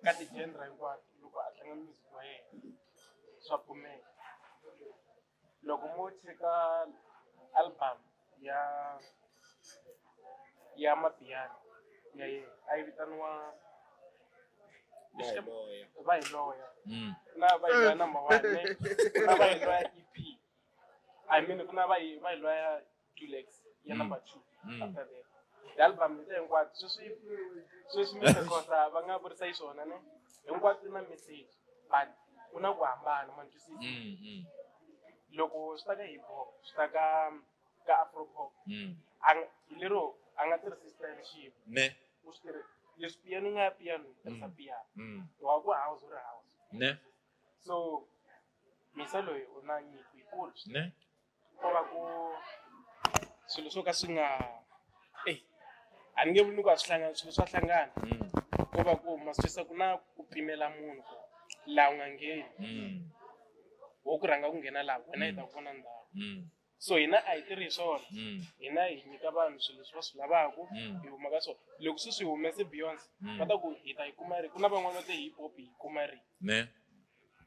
ka ti-genre hinkwato loko a tlanga music wa yena swa pfumela. Loko mo cheka album ya Mapiano ya yena a yi vitaniwa Va hi loya. Va hi loya. Ku na Va hi loya number 1 ne? Ku na Va hi loya EP. I mean ku na Va hi loya 2 legs ya number 2 after that. Ti-album leti hinkwato sweswi Mr Khosa va nga vurisa xiswona ne? Hinkwato ti na message but ku na ku hambana ma ni twisisa. Loko swi ta ka hip hop swi ta ka afro pop hi lero a nga tirhisi style xin'we. Ne? U swi tirhi leswi piano yi nga ya piano yi tirhisa piano. Wa ku house u ri house. Ne? So Misa loyi u na nyiko yikulu swinene. Ne? Ko va ku swilo swo ka swi nga a ni nge vuli ku a swi hlangani, swilo swa hlangana. Ko va ku ma swi twisisa ku na ku pimela munhu ku laha u nga ngheni. Wo ku rhanga ku nghena laha wena hi ta ku vona ndhawu. So hina a hi tirhi hi swona. Hina hi nyika vanhu swilo leswi va swi lavaka, hi huma ka swona. Loko sweswi hi humese Beyonce, va ta ku hi ta yi kuma ri. Ku na van'wani va te hip hop hi yi kuma ri. Ne?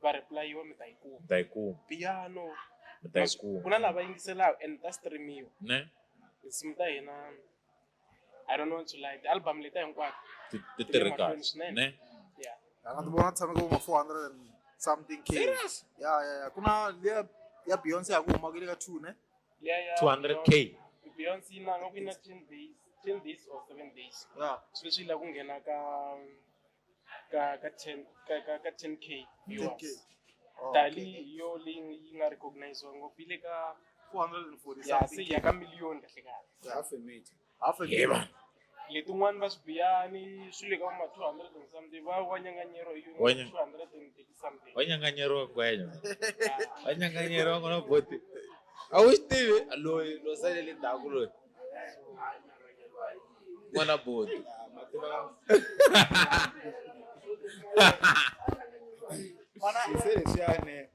Va reply-iwa mi ta yi kuma. Mi ta yi kuma. Piano. Mi ta yi kuma. Ku na lava yingiselaka and ta streamiwa. Ne? Tinsimu ta hina I don't want to lie, ti-album leti hinkwato Ti ti le tirhi mahlweni kahle. swinene. Ne? Yeah. Ya nga ti vona tshame ka vo ma 400 and something K. Serious? Ya, ya, ya. Ku na liya ya Beyonce ya ku huma ku le ka 2 ne? Liya ya 200K. Beyonce yi na nga ku yi na 10 days, 10 days or 7 days. Yeah. Sweswi yi lava ku nghena ka 10, ka 10K viewers. 10K. Oh, Dali okay. hi yo leyi yi nga recognize-iwa ngopfu yi le ka 440 Ya, something se ya ka million kahle kahle. Half a meter. Half a Yeah, million. man. Letin'wani va swibiyani swi le ka ma 200 and something, va wa nyanganyeriwa hi yona Wa nya- 230 something. Wa nyanganyeriwa ngwenya. Yeah. Wa nyanganyeriwa ngwana boti. A wu swi tivi loyi lo salele ndzhaku loyi. N'wana boti. Ah, ma tiva. Se leswiyani,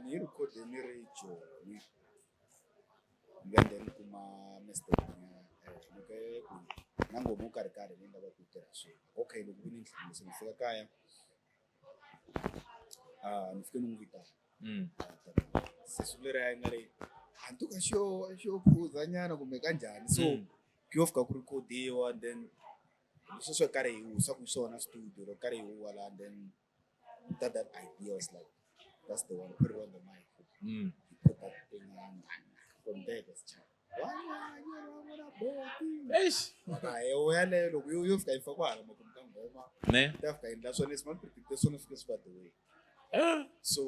ni yi record-e ni ri Joni. Ni nga ni kuma Mr. Ngwenya, ni ke ku na nghoma yo karhi karhi leyi ni lavaka ku yi tirha sweswi. Okay, loko ku ni nhlamulo, ni fika kaya, ni fike ni n'wi vitana. Se siku leriya yi nga ri, a ni tuka xo phuza nyana kumbe kanjhani. So, ku yo fika ku record-iwa, and then sweswo hi karhi hi husa ku swona studio, loko karhi hi huwa la, and then that idea was like, that's the one, put it on the mic. He put that thing on. From there the Eish. Mhaka yaleyo loko yo fika yi fika kwahala makumu ka nghoma Ne? ta fika endla swona leswi mani swona fike swi va the way. Eh. So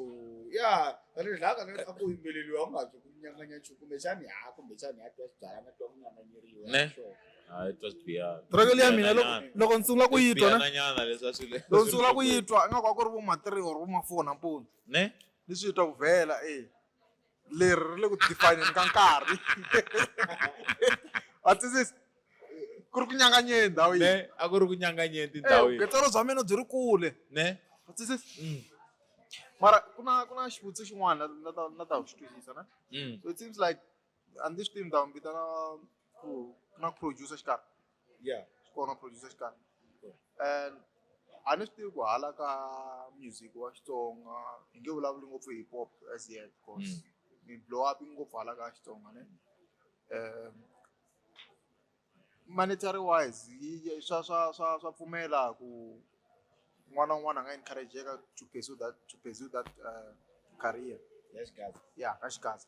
yeah, dlaka a ku yimbeleliwa u nga twi ku nyanganya nchumu kumbexani ha kumbexani ha twa swibyalana twa ku nyanganyeriwa. Ne? Sure. Ah, it was beyond. Track liya mina loko ndzi sungula ku yi twa ne? Nyana leswi a swi le. Loko ndzi sungula ku yi twa ingaku a ku ri vo ma 3 or vo ma 4 nampundzu. Ne? Ni swi twa ku vhela e leri ri le ku defineni ka nkarhi. Wa twisisa? Ku ri ku nyanganyeni ndhawu yi. Ne? A ku ri ku nyanganyeni tindhawu yi. Vuketselo bya mina byi ri kule. Ne? Wa twisisa? Mara ku na xivutiso xin'wana na ta xi twisisa na. So it seems like a ndzi swi tivi ndhawu vitana ku na producer xikarhi. Yeah. Swi kona producer xikarhi. And a ni swi tivi ku hala ka music wa Xitsonga hi nge vulavuli ngopfu hi hip hop as yet because mi blow up ngopfu hala ka Xitsonga ne. Monetary wise swa pfumela ku n'wana na un'wana a nga encourageka to pursue that career. Yes, guys. Yeah, ka Xigaza.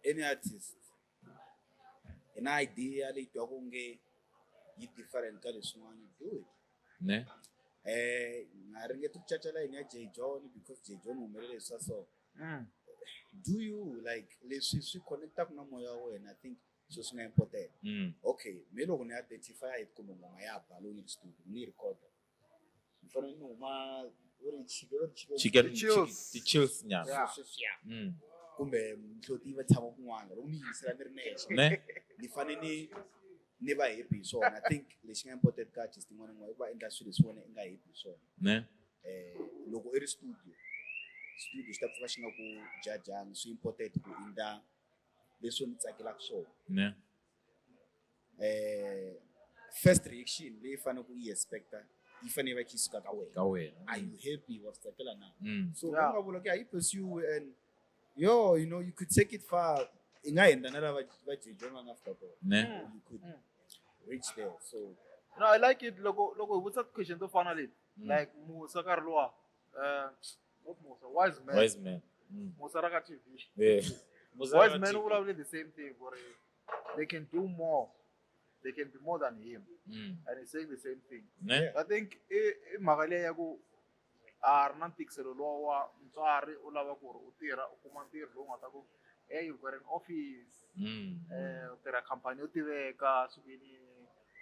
Any artist hi na idea leyi twaku nge yi different ka leswin'wana, do it. Ne? Nga ringeti ku caca layini ya J John because J John humelele swa so. Do you like leswi swi connectaka na moya wa wena? I think swilo swi nga important. Okay, me loko ni identify hi kumbe ngoma ya ba loko ni ri studio ni recorda, ni fanele ni huma vo ri chicken, vo ri chicken. Chicken. The chills. The chills nyana. Yeah. Sweswiya kumbe mihloti va tshama kun'wana loko ni yingisela ni ri nexe, Ne? ni fanele ni va happy hi swona. I think lexi nga important ka artist yin'wana na yin'wana i ku va endla swilo leswi wena i nga happy hi swona. Ne? Loko i ri studio xi ta pfuka xi nga ku jajangi. Swi important ku endla leswi ni tsakelaka swona. Ne? First reaction leyi fanele ku yi expecta yi fanele yi va yi kha yi suka ka wena. Ka wena. Are you happy? Wa swi tsakela na? So Yeah. va nga vula ku ya yi pursue and yo, you know, you could take it far. I nga hundza na lava va J John va nga fika kona. Ne? You could reach there, so No, I like it loko hi vutisa question to fana leti. Like Musa nkarhi luwa. Not Musa, Wise Man. Wise man. Musa ra ka TV. Yeah. Wise Man u vulavule the same thing ku ri they can do more. They can be more than him. And he's saying the same thing. Ne? I think i mhaka leyi ya ku a ri na ntikiselo lowa wa mutswari u lava ku ri u tirha u kuma ntirho lowu nga ta ku hey, you've got an office, u tirha khampani yo tiveka sikwini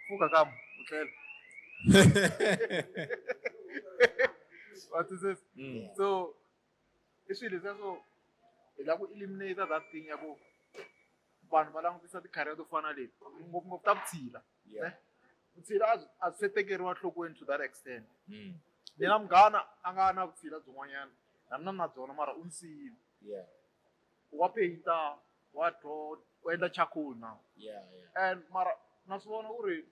pfuka kam u tlela wa twisisa. So i swilo leswiya swo hi lava ku eliminate that thing ya ku vanhu va langutisa ti-career to fana na leti ngopfungopfu ta vutshila. Yeah. Vutshila a byi se tekeriwa nhlokweni to that extent. Ni na munghana a nga na vutshila byin'wanyana na mina na byona mara u ni siyile. Wa painter, wa draw, u endla charcoal now. And mara na swi vona ku ri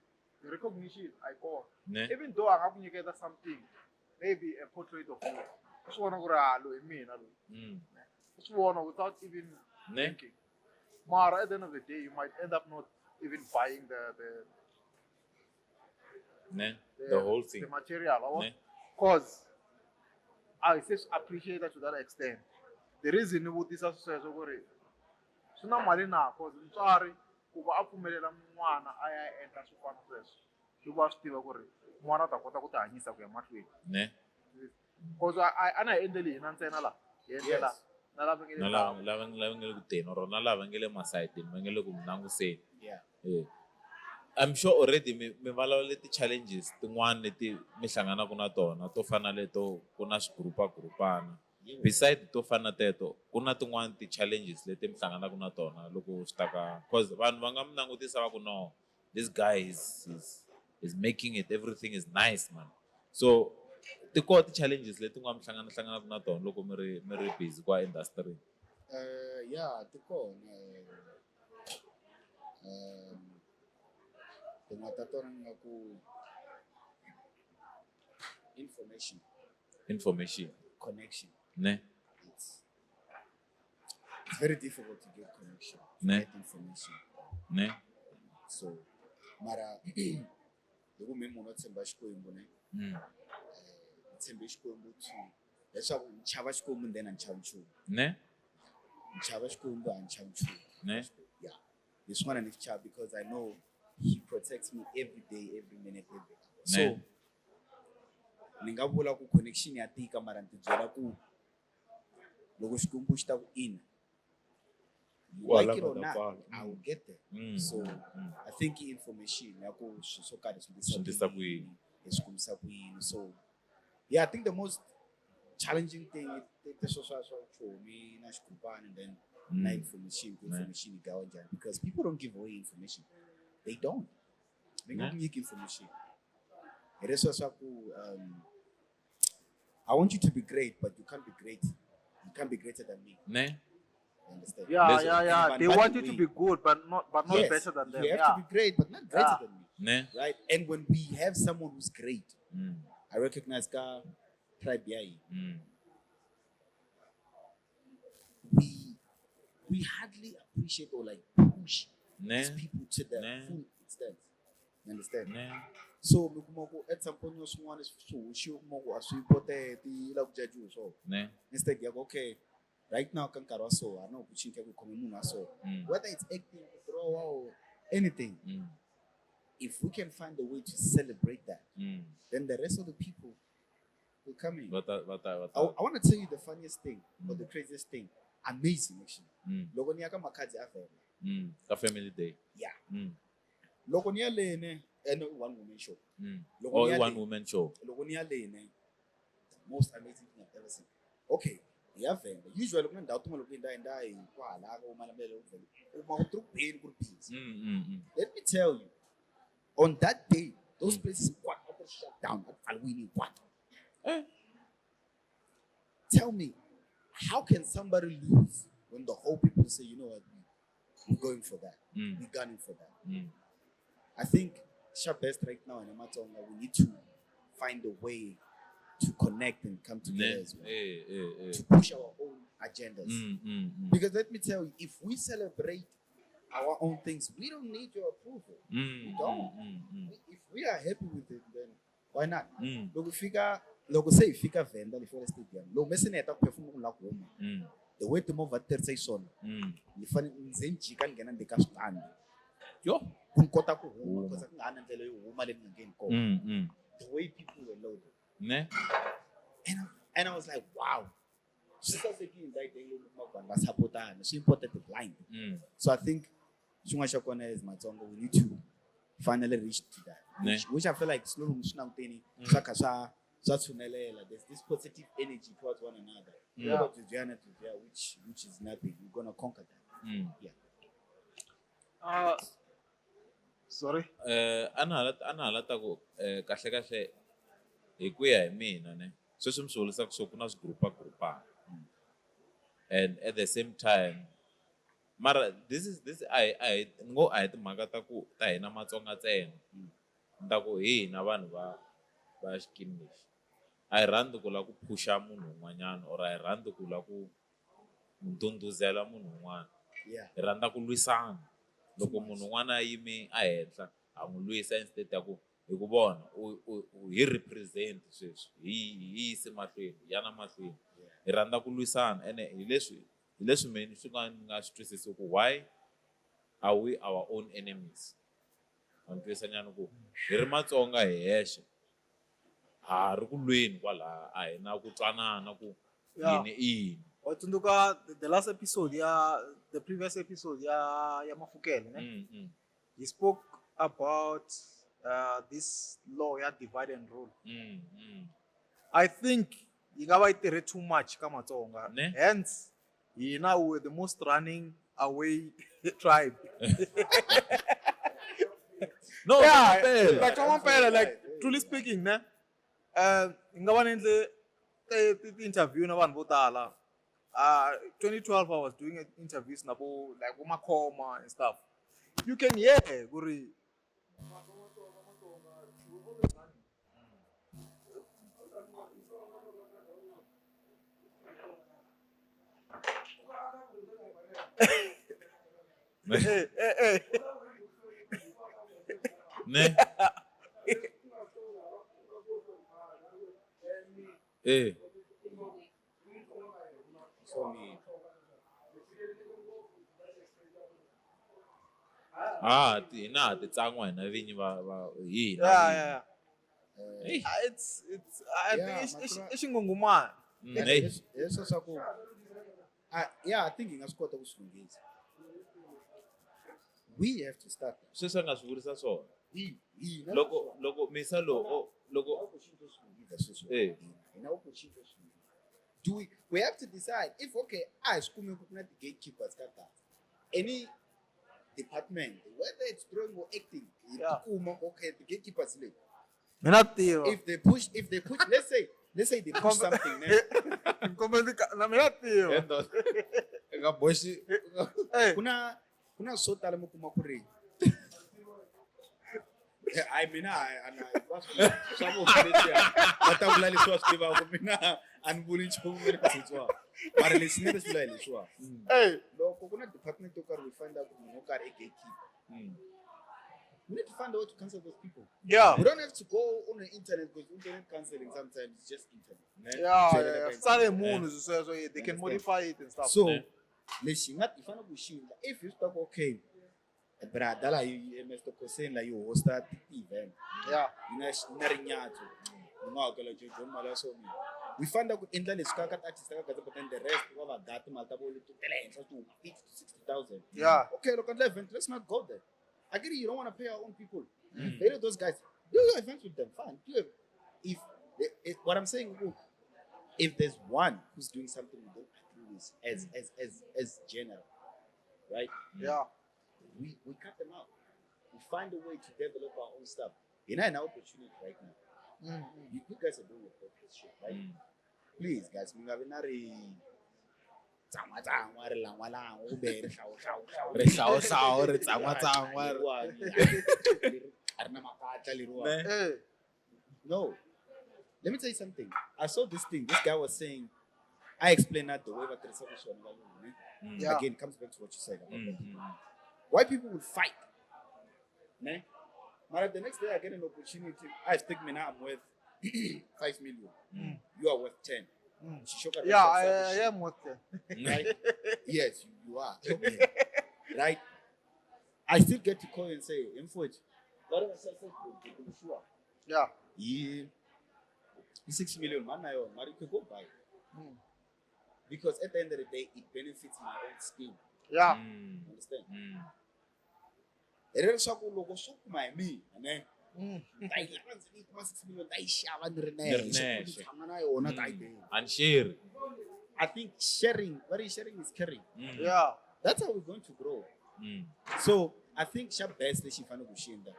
recognition a yi kona. Ne? Even though a nga ku nyiketa something, maybe a portrait of you, u swi vona ku ri ha loyi hi mina loyi. U swi vona without even Ne? thinking. Mara at the end of the day you might end up not even buying the Ne? The whole thing. the material or Ne? cause I se swi appreciate to that extent. The reason ni vutisa sweswo ku ri swi na mali na cause mutswari ku va a pfumelela n'wana a ya endla swo fana sweswo i ku a swi tiva ku ri n'wana u ta kota ku ti hanyisa ku ya mahlweni. Ne? Cause a na hi endleli hina ntsena la hi endlela na lava nge le Na lava ndhawu. lava nge le ku teni or na lava nge le masayitini va nge le ku mi languseni. Yeah. Yeah. I'm sure already mi vulavule ti-challenges tin'wana leti mi hlanganaka na tona to fana leto ku na swigurupagrupana. Beside to fana na teto, ku na tin'wani ti-challenges leti mi hlanganaka na tona loko swi ta ka cause vanhu va nga mi langutisa va ku no, this guy is making it, everything is nice, man. So ti kona ti-challenges leti nga mi hlanganaka na tona loko mi ri busy kwa industry? Yeah, ti kona. Tin'wana ta tona ni nga ku information. Information. Connection. Ne? It's very difficult to get connection, to Ne. get information. Ne? So mara hi ku mi munhu wo tshemba Xikwembu ne, ni tshembe Xikwembu to leswaku ni chava Xikwembu then a ni chavi nchumu. Ne? Ni chava Xikwembu a ni chavi nchumu. Ne? Yeah. Leswin'wana ni swi chava because I know he protects me every day, every minute, every hour. So Ne. ni nga vula ku connection ya tika mara ni ti byela ku loko Xikwembu xi ta ku ina, you Kwala like it or nga ta not, pfala. I will get there. So I think i information ya ku swilo swo karhi swi Swi endlisa ku yini. hi swi kumisa ku yini. So yeah, I think the most challenging thing i teswo swa chomi na xigrupani and then na information, ku information yi gawa njhani, because people don't give away information. They don't. They Ne. don't nyiki information. Hi leswiya swa ku I want you to be great, but you can't be great. You can't be greater than me. Ne? You understand? Yeah, Leswi- yeah, yeah. And They by want the you to way- be good, but not Yes, better than them. You have Yeah. to be great, but not greater Yeah. than me. Ne? Right? And when we have someone who's great, I recognize ka tribe ya hina. We hardly appreciate or like push Ne? these people to the Ne. full extent. You understand? Ne? So mi kuma ku at some point swin'wana swi hoxiwe u kuma ku a swi important yi lava ku jajiwa swona. Ne? Instead ya ku okay, right now ka nkarhi wa so a na opportunity ya ku khome munhu wa so. Whether it's acting, ku draw or anything, if we can find a way to celebrate that, then the rest of the people will come in. Va ta va ta va ta. I want to tell you the funniest thing or the craziest thing. Amazing, actually. Loko ni ya ka Makhadzi a Venda. Ka family day. Yeah. Loko ni ya lene, no, one woman show. Loko Oh, ni ya one le- woman show. Loko ni ya lene, the most amazing thing I've ever seen. Okay, ya Venda. Usually ku na ndhawu tin'wana loko hi ndza hi kwala ka Malamulele ku Venda. U kuma ku dorobeni ku ri busy. Let me tell you, on that day, those places hinkwato a ti ri shut down, a ti pfariwile hinkwato. Tell me, how can somebody lose when the whole people say, you know what, we're going for that. We're gunning for that. I think sharp best right now in Amatonga, we need to find a way to connect and come together Ne? as well. To push our own agendas. Because let me tell you, if we celebrate our own things, we don't need your approval. We don't. If we are happy with it, then why not? Loko fika, loko se hi fika Venda le Forest Stadium, loko me se ni heta ku perform ku la ku huma, the way timovha ti tirhisa xiswona, ni fanele ni ze ni jika ni nghena ndzeni ka switandi. Yo. Ku ni kota ku huma, Huma. because a ku nga ha na ndlela yo huma leyi ni nga ngheni kona. The way people were loaded. Ne? And I was like, wow. Swi sasekile that day loko kuma ku vanhu va sapotana, swi important to blind. So I think xin'wana xa kona is Matsonga, we need to finally reach to that. Ne. Which I feel like slowly swi languteni, swa kha swa tshunelela. There's this positive energy towards one another. Yeah. Loko byi byana, byi bya, which is nothing. We're going to conquer that. Yeah. Sorry. A na ha la ta ku kahle kahle hi ku ya hi mina ne sweswi mi swi vurisaka swo ku na swigrupagrupana and at the same time mara this is this a hi a hi ni ngo a hi timhaka ta ku ta hina Matsonga ntsena ni ta ku hi hina vanhu va xikimi lexi a hi rhandzi ku lava ku phusha munhu un'wanyana or a hi rhandzi ku lava ku ndhundhuzela munhu un'wana. Hi rhandza ku lwisana. Loko munhu un'wana a yime a henhla ha n'wi lwisa instead ya ku hi ku vona u hi represent sweswi hi yise mahlweni yana mahlweni. Hi rhandza ku lwisana ene hi leswi mina swi nga ni nga swi twisisi ku why are we our own enemies? Ma ni twisisa nyana ku hi ri Matsonga hi hexe ha ri ku lweni kwalaya a hi na ku twanana ku yini i yini. Wa tsundzuka the last episode ya the previous episode ya Mafukele, ne? He spoke about this law ya divide and rule. I think yi nga va yi tirhe too much ka Matsonga. Ne? Hence, hina we were the most running away tribe. No, Yeah, Mampela. like, come on, Pela, like, truly speaking, ne? Hi nga va ni endle ti-interview na vanhu vo tala. 2012 I was doing interviews na vo, like, vo Makhoma and stuff. You can hear ku ri Eh, eh, eh. Ne? Eh. So me. Ah, hina ha ti tsan'wa hina vinyi va hi hina Yeah, vinyi. yeah, yeah. Hey. Ah, it's I Yeah, think Makura- i xinghunghumani. Hey. Leswi swa ku ah, yeah, I think hi nga swi kota ku swi lunghisa. We have to start. Sweswi a nga swi vurisa swona. We hina Loko misa lowu loko opportunity yo swi lunghisa sweswi. Eh. Hi na opportunity yo swi lunghisa. Do we have to decide if okay, a hi swi kumi ku na ti-gatekeepers ka data. Any department, whether it's drawing or acting, hi Yeah. tikuma okay, the gatekeepers le. Mina tiva. If they push, let's say they push something, ne? Kombe na mina tiva. Endo. Nga boxi. Eh, Kuna swo tala mi kuma ku ri hayi mina a na swa vona leswiya va ta vula leswi va swi tivaka mina a ni vuli nchumu ve le ku mara leswi ni ri swi vula hi leswiwa eh. loko ku na department yo karhi we find out ku munhu wo karhi i gatekeeper, we need to find a way to cancel those people. Yeah. We don't have to go on the internet because internet canceling sometimes is just internet, ne? Yeah, So, yeah, yeah. Swi tsale munhu swi sweswo, yeah, they can Understand. modify it and stuff. So Yeah. lexi hi nga hi fanele ku xi endla if hi swi tiva ku okay brother la yi Mr. Koseni la yi hosta ti-event Yeah. yi na na rinyatso ni nga hakela John mali ya so mina we find out ku endla leswi ka ti-artist ka Gaza but then the rest va va gati mali ta vona leti ta le henhla ti huma 50 to 60,000. Yeah. Okay, look at the event, let's not go there. I get it, you don't want to pay our own people. They know those guys. Do your events with them, fine. Do it. If, if what I'm saying, look, if there's one who's doing something we don't agree with as general, right? Yeah. We cut them out. We find a way to develop our own stuff. You know, an opportunity right now. You guys are doing a podcast shit, right? Please, guys, mi nga vi na ri tsan'wa-tsan'wa, ri lan'wa-lan'wa, kumbe ri hlawu-hlawu-hlawu. Ri hlawu-hlawu, ri tsan'wa-tsan'wa, ri- Leriwani, a ri na makatla leriwani. Ne? Eh. No. Let me tell you something. I saw this thing. This guy was saying, I explained that the way va tirhisaka swona valungu, ne? Yeah. Again, it comes back to what you said about that. White people will fight. Ne? But the next day I get an opportunity. I think me now I'm worth 5 million. You are worth 10. Shishoka Yeah, Richards I am with it. right? Yes, you are. Okay. Right? I still get to call and say, Mfowethu, sure. Yeah. Yeah. 6 million, man, I own. You could go buy it. Because at the end of the day, it benefits my own skin. Yeah. Understand? Hi leswaku loko swo kuma hi mina ne ta yi lava ndzi yi kuma 6 million ta yi xava ni ri Ni ri nexe nexe. ni tshama na yona ta yi teka. And share. I think sharing, what is sharing is caring. Yeah. That's how we're going to grow. So I think xa best lexi hi faneleke ku xi endla,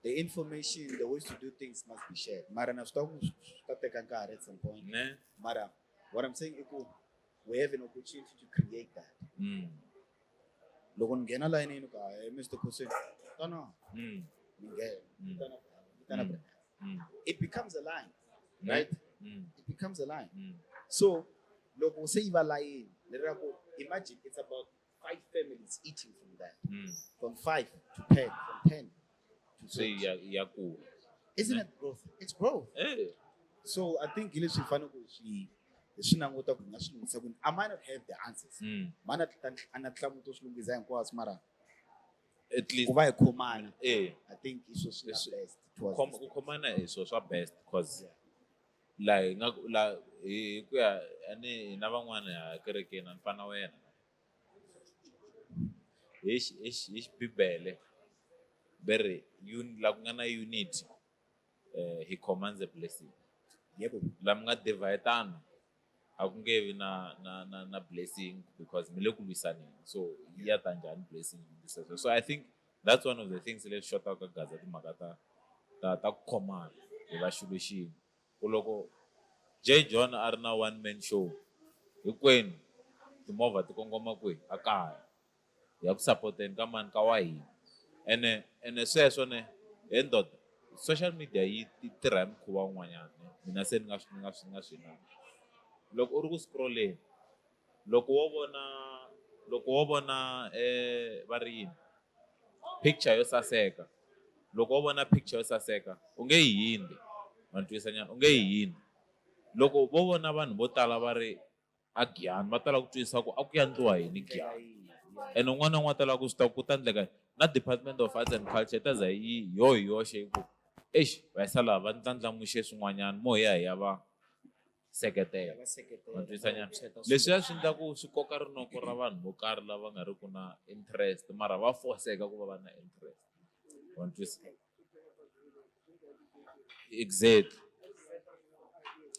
the information, the ways to do things must be shared. Mara na swi tiva ku swi ta teka nkarhi at some point. Ne? Mara what I'm saying i ku we have an opportunity to create that. Loko ni nghena layinini ku hayi Mr. Koseni, tana ni nghena, tana tana It becomes a line, right? It becomes a line. So loko se yi va layini leraku imagine it's about 5 families eating from that. From 5 to 10, from 10 to Se 20. ya kula. Isn't it growth? It's growth. Eh. So I think hi leswi hi faneleke hi swi languta ku hi nga swi lunghisa kwini. I might not have the answers. Might not a na tinhlamulo to swi lunghisa hinkwaswo mara At least ku va hi khomana. eh I think i swo swi nga Leswi- best towards this ku thing. khomana hi swo swa best because Yeah. la hi nga ku la hi ku ya a ni hina van'wana ha kerekeni a ni fana na wena. Hi xibibele ve ri la ku nga na unity, he commands a blessing. Yebo. La mi nga divide-ana a ku nge vi na blessing because mi le ku lwisaneni. So yi ya ta njhani blessing? So I think that's one of the things leswi xotaka ka Gaza timhaka ta ku khomana hi va xilo xin'we. Ku loko J John a ri na one man show hinkwenu timovha ti kongoma kwihi? A kaya. Ya ku support-eni ka mani ka wa hina. Ene sweswo ne he ndoda social media yi tirha hi mukhuva wun'wanyana ne. Mina se ni nga swi, ni nga swi, ni nga swi na. Loko u ri ku scroll-eni, loko wo vona, loko wo vona, va ri yini? Picture yo saseka. Loko wo vona picture yo saseka, u nge yi hindzi. Ma ni twisisa nyana? U nge yi hindzi. Loko vo vona vanhu vo tala va ri a Giyani, va tala ku twisisa ku a ku ya endliwa yini Giyani. And un'wana na un'wana ta lava ku swi tiva ku ta endleka na Department of Arts and Culture yi ta za yi yo hi yoxe yi ku exi va yisa laha va ndlandlamuxe swin'wanyana mo hi ya hi ya va seketela. Va seketela. Ma twisisa nyana? Leswiya swi endla ku swi koka rinoko ra vanhu vo karhi lava nga ri ku na interest mara va foseka ku va va na interest. Wa ni twisisa? Exactly.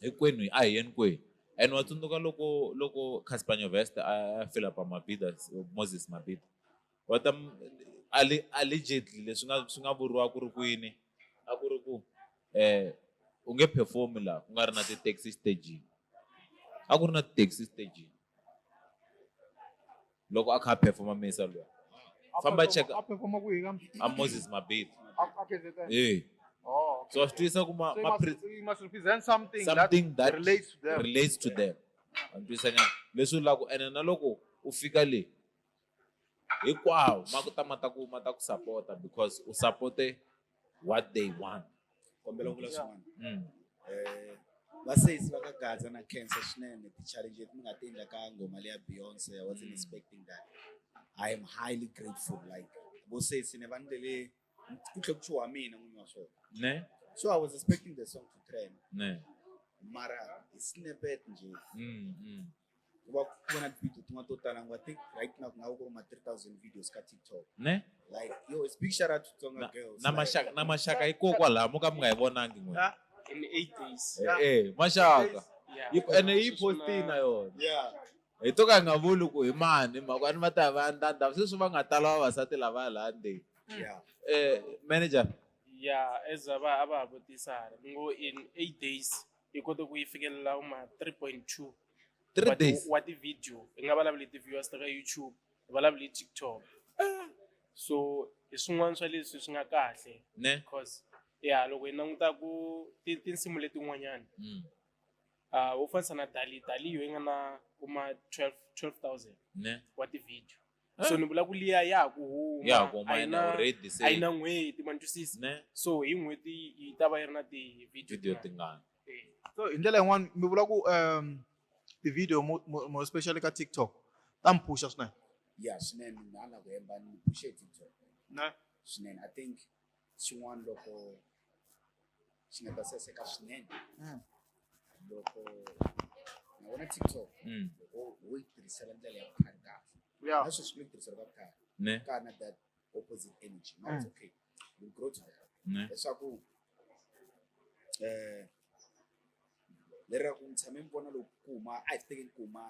Hinkwenu a hi yeni kwihi? And wa tsundzuka loko loko Cassper Nyovest a fill up Mabhida, Moses Mabhida. Va ta allegedly leswi nga swi nga vuriwa ku ri kwini a ku ri ku u nge perform la ku nga ri na ti-taxi staging. A ku ri na ti-taxi staging. Loko a kha a performa Misa luya. Famba cheka. A performa kwihi kambe? A Moses Mabhida. A KZN. Eh. Oh, okay. So swi twisisa ku So ma you must represent something, something that that relates to them. Relates to them. Wa twisisa nyana? Leswi vulaka ku ene na loko u fika le hinkwawo ma ku ta ma ta ku ma ta ku support-a because u support-e what they want. Kombela ku vula swin'wana. Vasesi va ka Gaza na Cancer swinene ti-challenge leti mi nga ti endla ka nghoma leya Beyonce. I wasn't expecting that. I am highly grateful. Like vosesi ne va ndlele ku tlhe ku chuha mina n'winyi wa swona. Ne? So I was expecting the song to trend. Ne. Mara hi snippet nje. Ku va ku va na ti-video tin'wana to tala ngopfu. I think right now ku nga va ku ri ma 3000 videos ka TikTok. Ne? Like yo, it's big shout out to Tsonga Na, girls. na Like, maxaka, na maxaka yi kona kwalaho mo ka mi nga yi vonangi n'wina. Yeah. In 8 days. Maxaka. Yeah. Yi ene yi Sweswi na postini na yona. Yeah. Hi to ka hi nga vuli ku hi mani, mhaka ni va ta va ndanda sweswi va nga tala vavasati lava laha ndzeni. Yeah. Manager. Yeah, as a va a va vutisa ni ngo in 8 days yi kote ku yi fikelela ma 3.2. 3 Wa days. Wa ti-video. Hi nga vulavuli ti-viewers ta ka YouTube, hi vulavuli TikTok. So hi swin'wana swa leswi swi nga kahle. Ne? Because yeah, loko hi languta ku tinsimu letin'wanyana. Wo fanisa na Dali, Dali yo yi nga na kuma 12,000 Ne? wa ti-video. So ni vula ku liya ya ha ku huma, Ya ha ku huma a yi ene na already se. a yi na n'hweti, ma ni twisisa? Ne? So hi n'hweti yi ta va yi ri na ti-video Video tin'wana. tingani. So hi ndlela yin'wani mi vula ku ti-video mo especially ka TikTok ta mi phusha swinene. Yeah, swinene na la ku hemba ni phushe TikTok. Ne? Swinene. I think xin'wana loko xi nga ta saseka swinene. Loko na vona TikTok, loko wo yi tirhisela ndlela ya vutlhari kahle. Yeah. Na sweswi mi yi tirhisela ka vutlhari. Ne. Ka na that opposite energy. Now it's okay. We'll grow to that. Ne. Leswaku, leri ra ku ni tshame ni vona loko ku huma, a hi tekeni ku huma.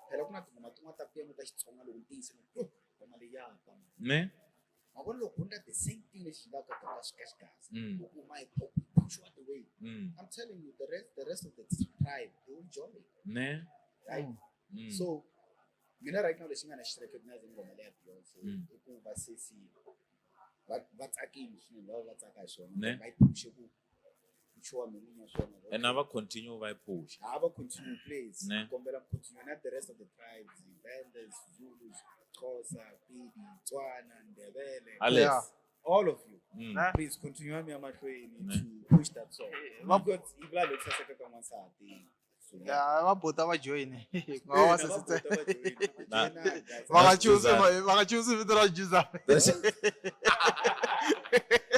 Phela ku na tinghoma tin'wana ta piano ta Xitsonga loko ni tiyisa ni ku, yo, nghoma leyi ya ba, man. Ne. Ma vona loko hundza the same thing lexi xi endlaka ka Xigasi. Ku huma hi pop, push out the way. I'm telling you, the rest of the tribe, they will join. Ne. Right? So, mina right now lexi nga na xi recognize nghoma leya Beyonce, i ku va sesi va tsakile swinene, lava va tsaka hi swona. Ne. Va yi phushe ku chuha mina n'winyi wa swona. And a va continue va yi phusha. A va continue, please. Ne. Kombela mi continue na the rest of the tribes, Vendas, Zulus, Xhosa, Pedi, Tswana, Ndebele. Alex. Yeah. All of you. Ne. Please continue mi ya mahlweni Ne. to push that song. Eh, va Because yi vula loko saseka ka n'wansati. So, yeah. Yeah, va bota va join. Nga va Eh, na sesi va bota va join, va Na. joina, guys. Va nga That's choose Juzana. va nga choose vito ra Juzana.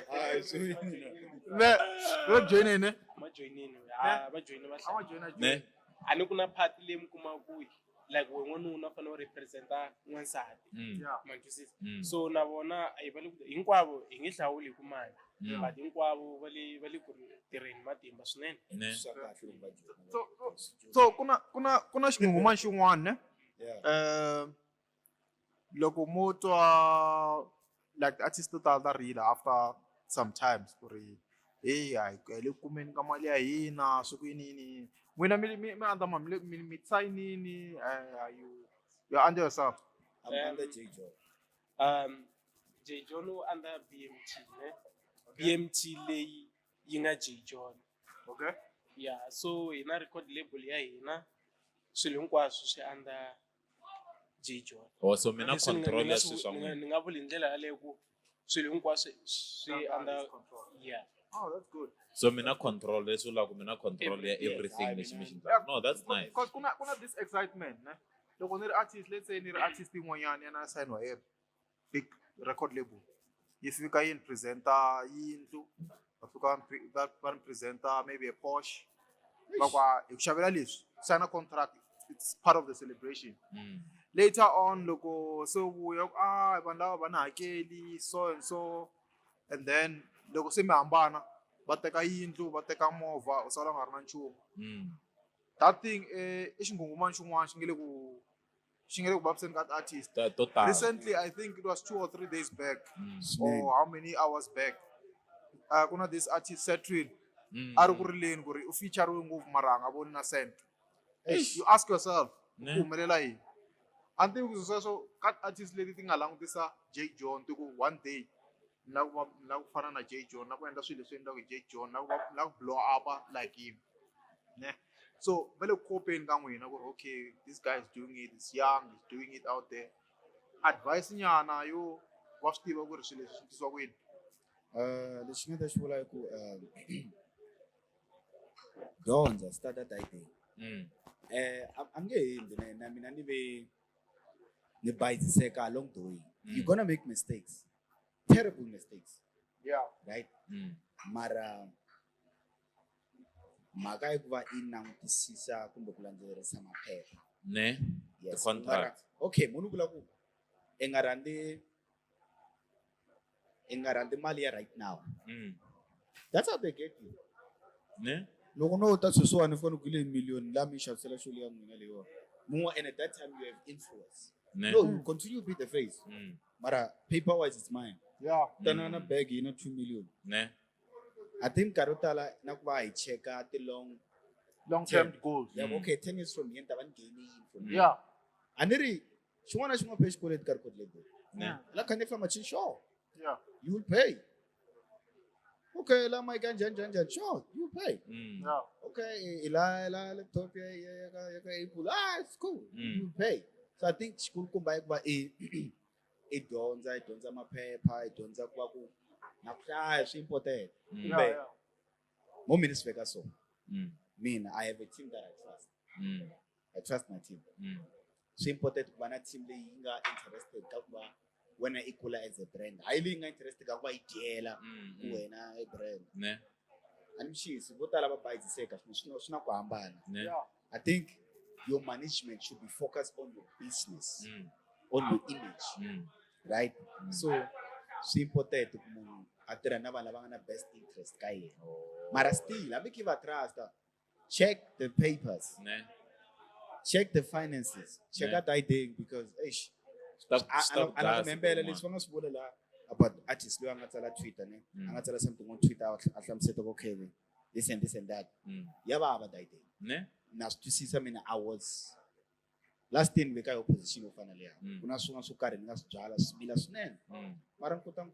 Ah, swi. Ne, va joinini ne? Va joinini, ah, va join va A va hlaya. joina join. Ne. A ni ku na part leyi mi kuma ku like we n'wanuna u fanele u represent-a n'wansati. Yeah. Ma twisisa? So na vona a hi va le ku hinkwavo hi nge hlawuli hi ku mani. But hinkwavo va le ku tirheni matimba swinene. Ne. Swa kahle loko va joina. So, so ku na xinghunghumani xin'wana, ne? Yeah. Loko mo twa like artist to tala ta rila after sometimes ku ri hey, a hi le ku kumeni ka mali ya hina, swi ku yini, yini, yini. N'wina mi under ma, mi le, mi, mi sign-ini, are you, you are under yourself? I'm under J John. J John u under BMT, ne? BMT leyi yi nga J John. Okay. Yeah, so hi na record label ya hina, swilo hinkwaswo swi under J John. Oh, so mina Leswi ni nga- control ni nga ya swi swilo swa ni nga n'wina. ni nga vuli hi ndlela yaleyo ku swilo hinkwaswo swi Under under his control. Yeah. Oh, that's good. So mina control leswi vulaka mina control ya Everything. everything Hayi, lexi mi mina xi endlaka. No, that's nice. Because kuna this excitement, ne? Loko ni ri artist, let's say ni ri artist yin'wanyana ya na sayiniwa hi big record label, yi fika yi ni presenta yindlu, va fika va ni presenta maybe a Porsche, va ku, "Ah, hi ku xavela leswi, sign a contract, it's part of the celebration." Later on loko se u vuya ku, ah, vanhu lava va na hakeli so and so, and then loko se mi hambana, va teka yindlu, va teka movha, u sala u nga ri na nchumu. That thing, i xinghunghumani xin'wana xi nga le ku vaviseni ka ti-artist. To tala. Recently, I think it was 2 or 3 days back Swinene. or how many hours back, ku na this artist Setrin, a ri ku rileni ku ri u featuriwe ngopfu mara a nga voni na cent. Eish. You ask yourself, Ne. ku humelela yini? A ni tivi ku sweswo ka artist leti ti nga langutisa Jay John ti ku one day ni lava ku fana na Jay John, na ku endla swilo leswi endliwaka hi Jay John, na ku blow up like him, ne? So va le ku kopeni ka n'wina ku ri, okay, this guy is doing it, is young, is doing it out there. Advice nyana yo va swi tiva ku ri swilo leswi swi tisiwa ku yini. Lexi nga ta xi vula i ku dyondza, start that idea. A nge hembi na mina ni ve ni bayiziseka along the way. You're gonna make mistakes, terrible mistakes, right? Mara mhaka i ku va i langutisisa kumbe ku landzelerisa maphepha. Ne. Yes. The contract. Okay, munhu vula ku i nga rhandzi mali ya right now. That's how they get you. Ne. Loko no ta sweswiwani, ni fanele ku le million la mi xavisela xo leya n'wina leyiwa mun'we, and at that time you have influence. Ne. No, you continue to be the face, mara paper wise it's mine. Tana na bag yi na 2 million. Ne. I think nkarhi wo tala na ku va hi cheka ti-long Long term goals. Yeah. Okay, 10 years from here ni ta va ni gain yini from here? A ni ri xin'wana na xin'wana pay xikweleti ka record label. Ne. La kha ni famba sure, you will pay. Okay, la mike njhani njhani njhani, sure, you will pay. Okay, i la laptop ya ka Apple, ah, it's cool. You will pay. So I think xikulukumba i ku va i dyondza maphepha, i dyondza ku va ku na ku hlaya swi important. Kumbe mo mina swi veka so, mina I have a team that I trust. I trust my team. Swi important ku va na team leyi yi nga interested ka ku va wena i kula as a brand, hayi leyi nga interested ka ku va yi dyela ku wena i brand. Ne. A ni mixisi, vo tala va bayiziseka swi na ku hambana. Ne. I think your management should be focused on your business, on your image, right? So swi important ku munhu a tirha na vanhu lava nga na best interest ka yena. Mara still, hambi ki va trusta, check the papers, Ne. Check the finances, check Ne. out idea, because eish, Swi ta ku a na dlaya ku membela siku leswi va nga swi vula la about artist loyi a nga tsala Twitter, ne? A nga tsala something on Twitter, a hlamuseta ku okay, this and this and that. Ya vava that day. Ne. Na swi twisisa mina, I was last year ni ve ka yo position yo fana leya. Ku na swin'wana swo karhi ni nga swi byala, swi mila swinene, mara ni kota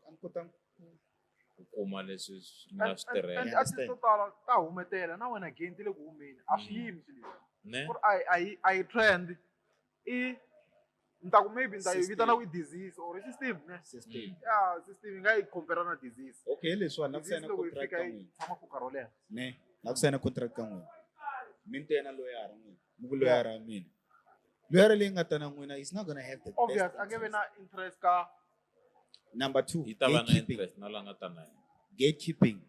Ku kuma leswi swi nga swi tirhela. And You artist understand? To tala ta humetela na wena again ti le ku humeni, a swi yimi swilo leswi. Ne. Ku ri a yi trend, i ni ta ku maybe ni ta yi System. vitana ku i disease or i system, ne? System. Yeah, system yi nga yi compare na disease. Okay, leswiwani na ku Disease sayina loko yi contract fika ka yi n'wina. tshama for nkarhi wo leha. Ne, na ku sayina contract ka n'wina, mi ni tena loyara n'wina, mi ku loyara ya mina, loyara leyi nga ta na n'wina is not gonna have the Obvious, best a nge vi interest. Na interest ka Number two, Yi ta va na gatekeeping. interest na la nga ta na yena. Gatekeeping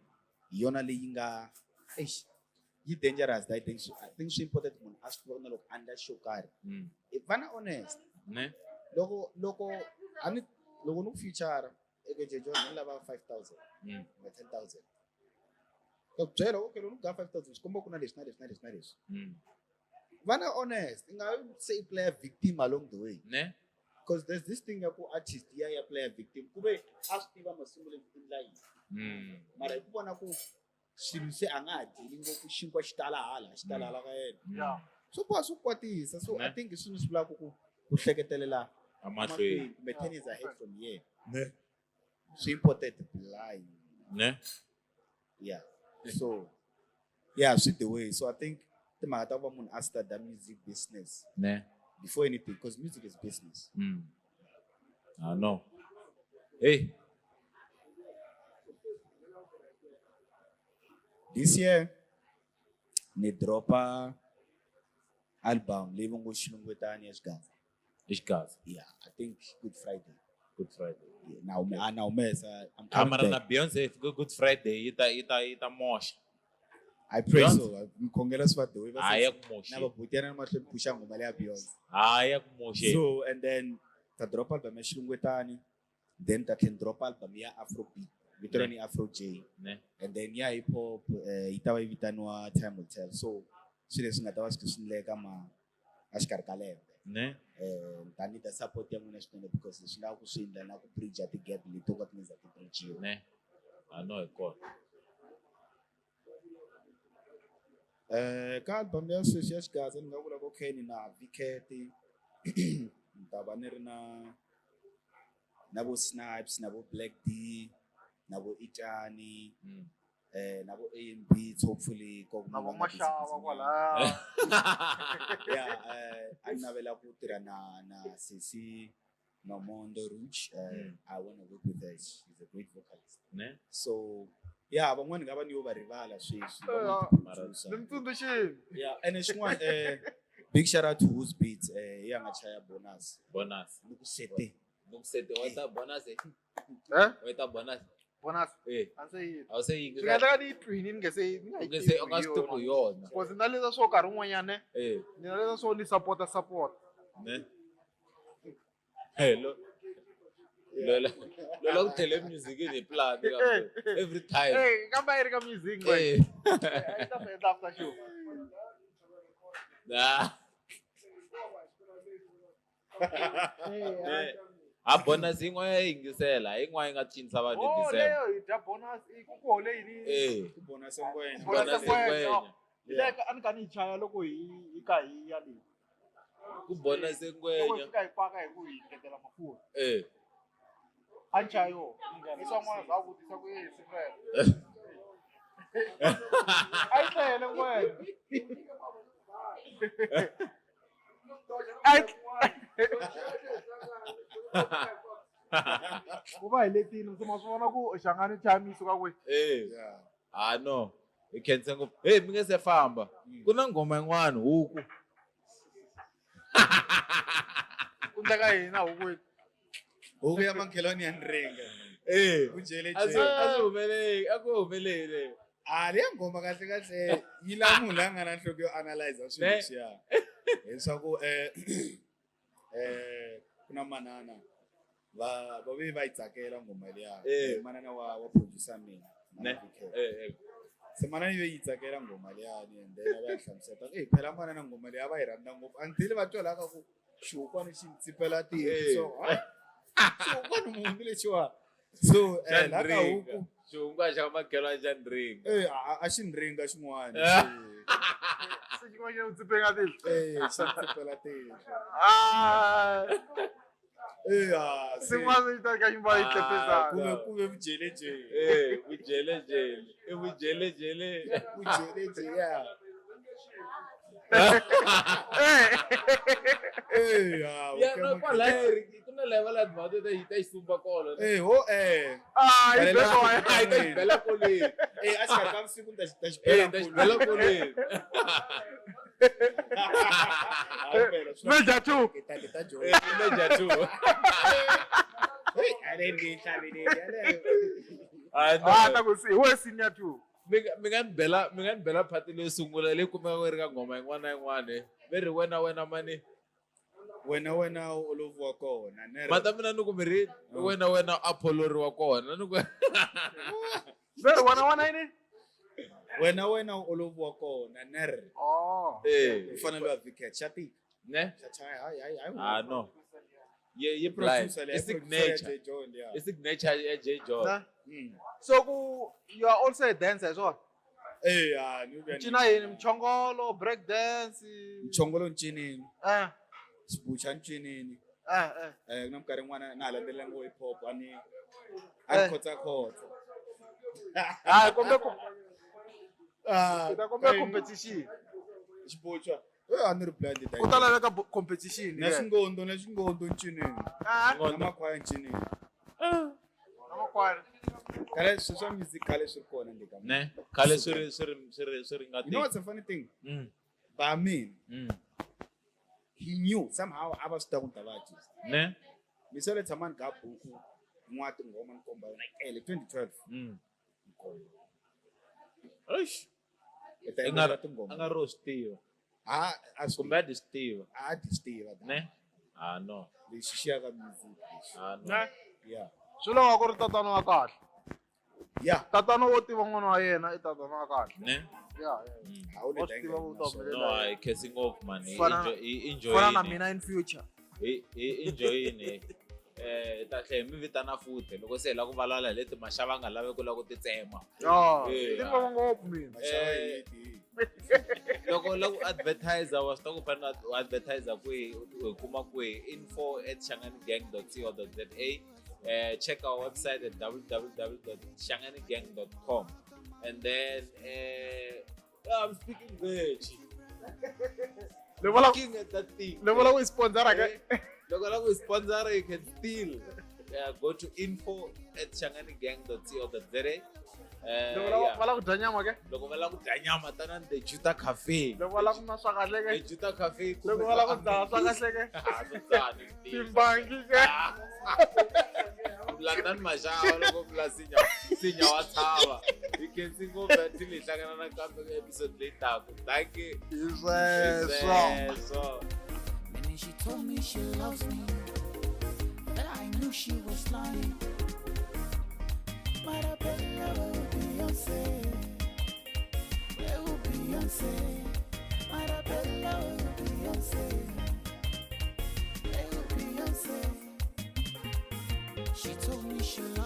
hi yona leyi nga, eish, yi dangerous. I think swi important munhu a swi tiva na loko a endla xo karhi, i va na honest. Ne. Loko a ni loko ni ku feature eke Jejon, ni lava 5000 kumbe 10,000, ka ku byela, okay, loko ni ku ga 5000, swi komba ku na leswi na leswi na leswi na leswi. Va na honest, i nga se i play a victim along the way. Ne. Because there's this thing ya ku artist ya play a victim, ku ve a swi tiva masunguleni ku endla yini, mara hi ku vona ku swilo se a nga ha dyeli ngopfu xinkwa, xi tala hala, xi tala hala ka yena, swo boha swi kwatisa. So Ne. I think hi swilo swi vulaka ku hleketelela Amahlweni. Kumbe 10 years ahead from here. Ne. Swi important blind. Ne. Yeah, so yeah, swi the way. So I think timhaka ta ku va munhu a start music business Ne. Before anything, because music is business. I know. Hey. This year ni dropa album leyi va ngo xilungwetani ya xigaza. I xigaza. Yeah, I think Good Friday. Good Friday. Yeah, na hume a na humesa. I'm Ah, coming mara na back. Beyonce Good Friday yi ta moxa. I pray Beyonce. so. Ni khongela swi va the way va A ya ku na moxeni. vabutiyana na mahlweni phusha nghoma leya Beyonce. A ya ku moxeni. So and then ta drop album ya xilungwetani, then ta tlhela drop album ya Afrobeat, vito ra ni Afro J. Ne. And then ya hip hop yi ta va yi vitaniwa Time Will Tell. So swilo leswi nga ta va swi swi endleka ma a xikarhi ka lembe. Ne. Ta need support ya n'wina swinene because leswi nga ku swi endla na ku bridge ti-gap leti to ka ti nga za ti bridge-iwa. Ne. A no hi kona. Ka album ya sweswi ya xigaza ni nga vula ku okay ni na Vcat, ni ta va ni ri na vo Snipes, na vo Black D, na vo Itani, na vo AMB, hopefully ko Na vo munhu a nga busy Maxava busy nyana. kwalaya. Yeah, a ni navela ku tirha na sesi Nomondo Rouge. I want to work with her. She's a great vocalist. Ne. So yeah, van'wani nga va ni yo va rivala sweswi, Eh, van'wana ah, ti-producer. Ni mi tsundzuxini. Yeah, and xin'wana big shout out to Who's Beats, ya nga chaya bonus. Bonus. Ni ku sete. Ni ku sete wa ta bonus. Eh? Wa ta bonus. Bonus. Eh. A ndzi yi. A wu se yi Swi nga endleka ni yi twini ni nge se ni nga yi U nge se u nga tivi swi tivi ku hi yona. Because na leswa swo nkarhi wun'wanyana Eh. ni na leswa swo ni sapota sapota. Ne. Hello. Lola. Lola ku tlhele music ni plan every time. Eh, kambe a yi ri ka music ngwe. Eh. A yi ta swi endla after show. Nah. Eh, A bonus yin'wana ya yingisela, yin'wana yi nga cinisa vanhu hi Oh, December. leyo hi dya bonus i ku ku hole yini? Eh. Ku bonus ngwenya. Bonus Bonus ngwenya. ngwenya. Hi leyo a ni ka ni yi chaya loko hi ka hi ya le. Ku bonus Loko hi ngwenya. fika hi paka hi ku hi ngetela mafurha. Eh. A ni chaya yona. Hi swin'wana swa vutisa ku eh siku rero. A yi tlhele ngwenya. A yi ku va hi letini se ma swi vona ku xangani chaya suka kwihi. Eh. Yeah. Ah no. Hi khensa ngopfu. Hey, mi nga se famba. Ku na nghoma yin'wana huku. Ku endleka yini a hukwini? Huku ya makhelwani ya ni ringa. Eh. Ku jele A swi jele. a swi humeleli, a ku humeleli. Ah, leya nghoma kahle kahle yi lava munhu loyi a nga na nhloko yo analyze swilo Ne. leswiya. Leswaku ku na manana va ve va yi tsakela nghoma liya. Eh. Manana wa producer mina. Ne. Mana VK. Eh eh. Se manana yi ve yi tsakela nghoma liyani and then va yi hlamusela eh phela manana nghoma liya va yi rhandza ngopfu until va twa laha ka ku xihukwani xi tsipela tihlo Eh. so xihukwani munhu lexiwa so Xa laha ka ndringa. huku Xihungwa xa makhelwani xa ndringa. eh a xi ni ringa xin'wana Ah. Se xin'wana xa ku tsipenga tihlo. eh xi ni tsipela tihlo Ah, eh ah se xin'wana xi ta ka xi va yi tlepezana. kuve vujelejele. Eh, vujelejele. I vujelejele. Vujelejele ya. Eh. Eh ah Ya no kwalaya ku na laha va la timhaka ta yi ta yi sumba kona. eh ho eh Ah, yi Bela- beka wa A yi ta xi bela koleni. eh a xikarhi ka vusiku ni ta xi Eh, bela ta xi bela koleni. Hayi phela, swi na- Major two. ta joy. Eh, major two. Hey, a le nge hlaveleli, yaleyo. Ah, no. Ah, ta ku si we senior two. Mi nga ni bela phati leyo sungula leyi kumekaka yi ri ka nghoma yin'wana na yin'wana ve ri wena wena mani. Wena wena u oloviwa kona ne ri- Mata mina ni ku mi ri wena wena a pholoriwa kona ni ku Ve ri wena wena yini? Wena wena u oloviwa kona ne ri. Oh. Eh. U fanele wa Vcat xa tika. Ne. Xa chaya hayi hayi hayi. Ah no. Ye blind. Producer I leya, producer ya signature. J John leya. I signature ya J John. Na? Mm. So ku you are also a dancer as well. Eh ah ni vuya ni- Cina yini mchongolo, break dance. Mchongolo ncinini, Eh, xibucha ncinini. eh, eh. Eh na minkarhi yin'wana na ha landzelela ngo hip hop a ni Eh. khotsa khotsa. Ah, kombe ku Ah, ta kombe competition. Xibucha. Eh a ni ri blind Ku ta laveka competition. Na xingondo na xingondo ncinini. Ah, Na makhwaya ncinini. na makwari. Khale swilo swa music khale swi ri kona le ka mina. Ne. Khale swi ri nga You know what's a funny thing? Mm. Va mina Mm. He knew somehow a va swi tiva ku ni ta va artist. Ne? Mi se le tshama ni ga buku yin'wana tinghoma ni komba yona ele 2012 ni komba. Eish. Hi ta I nga yimbelela a tinghoma. nga ro swi tiva. Ha a swi Kumbe a ti swi tiva. a ti swi tiva Ne? Ah no. lexi xi ya ka music lexi. Ah no. Na Yeah. Swi lava ku ri tatana wa kahle. Yeah. Tatana wo tiva n'wana wa yena i tatana wa kahle. Ne? Ya, ya. Ha u le Wa swi tiva ku u ta humelela. No, I khensi ngopfu man. Hi Fana- enjoy hi enjoy. Fana na mina in future. Hi hi enjoyini. Eh ta tlhela hi mi vitana futhi loko se hi lava ku vulavula hi leti maxava nga lavi ku lava ku ti tsema. Ya, Eh, ti ngoma ngopfu mina. Maxava Eh, hi leti. Loko u lava ku advertise wa swi tiva ku fanele u advertise kwihi u hi kuma kwihi info@shanganigang.co.za. Check our website at www.shanganigang.com and then I'm speaking veg. Ni vula Looking at that thing. ni vula ku yi sponsor ka Loko la ku sponsor you can still go to info@shanganigang.co.za. Ni vula va lava ku dya nyama ke? Loko va lava ku dya nyama tanani the Juta Cafe. Loko va lava ku nwa swa kahle The ke? Juta Cafe. Loko va lava ku dzaha swa kahle ke? Ah, swo dzaha ni swi tivi. Timbangi ke? Landani maxava loko vula sinya sinya wa tshava. Hi khensi ngopfu until hi hlangana nakambe ka episode leyi taka. Thank you. Hi sweswo. Sweswo. And then she told me she loves me, but I knew she was lying. Marabella will Beyonce, will Beyonce. Marabella will Beyonce, will Beyonce. She told me she loves me.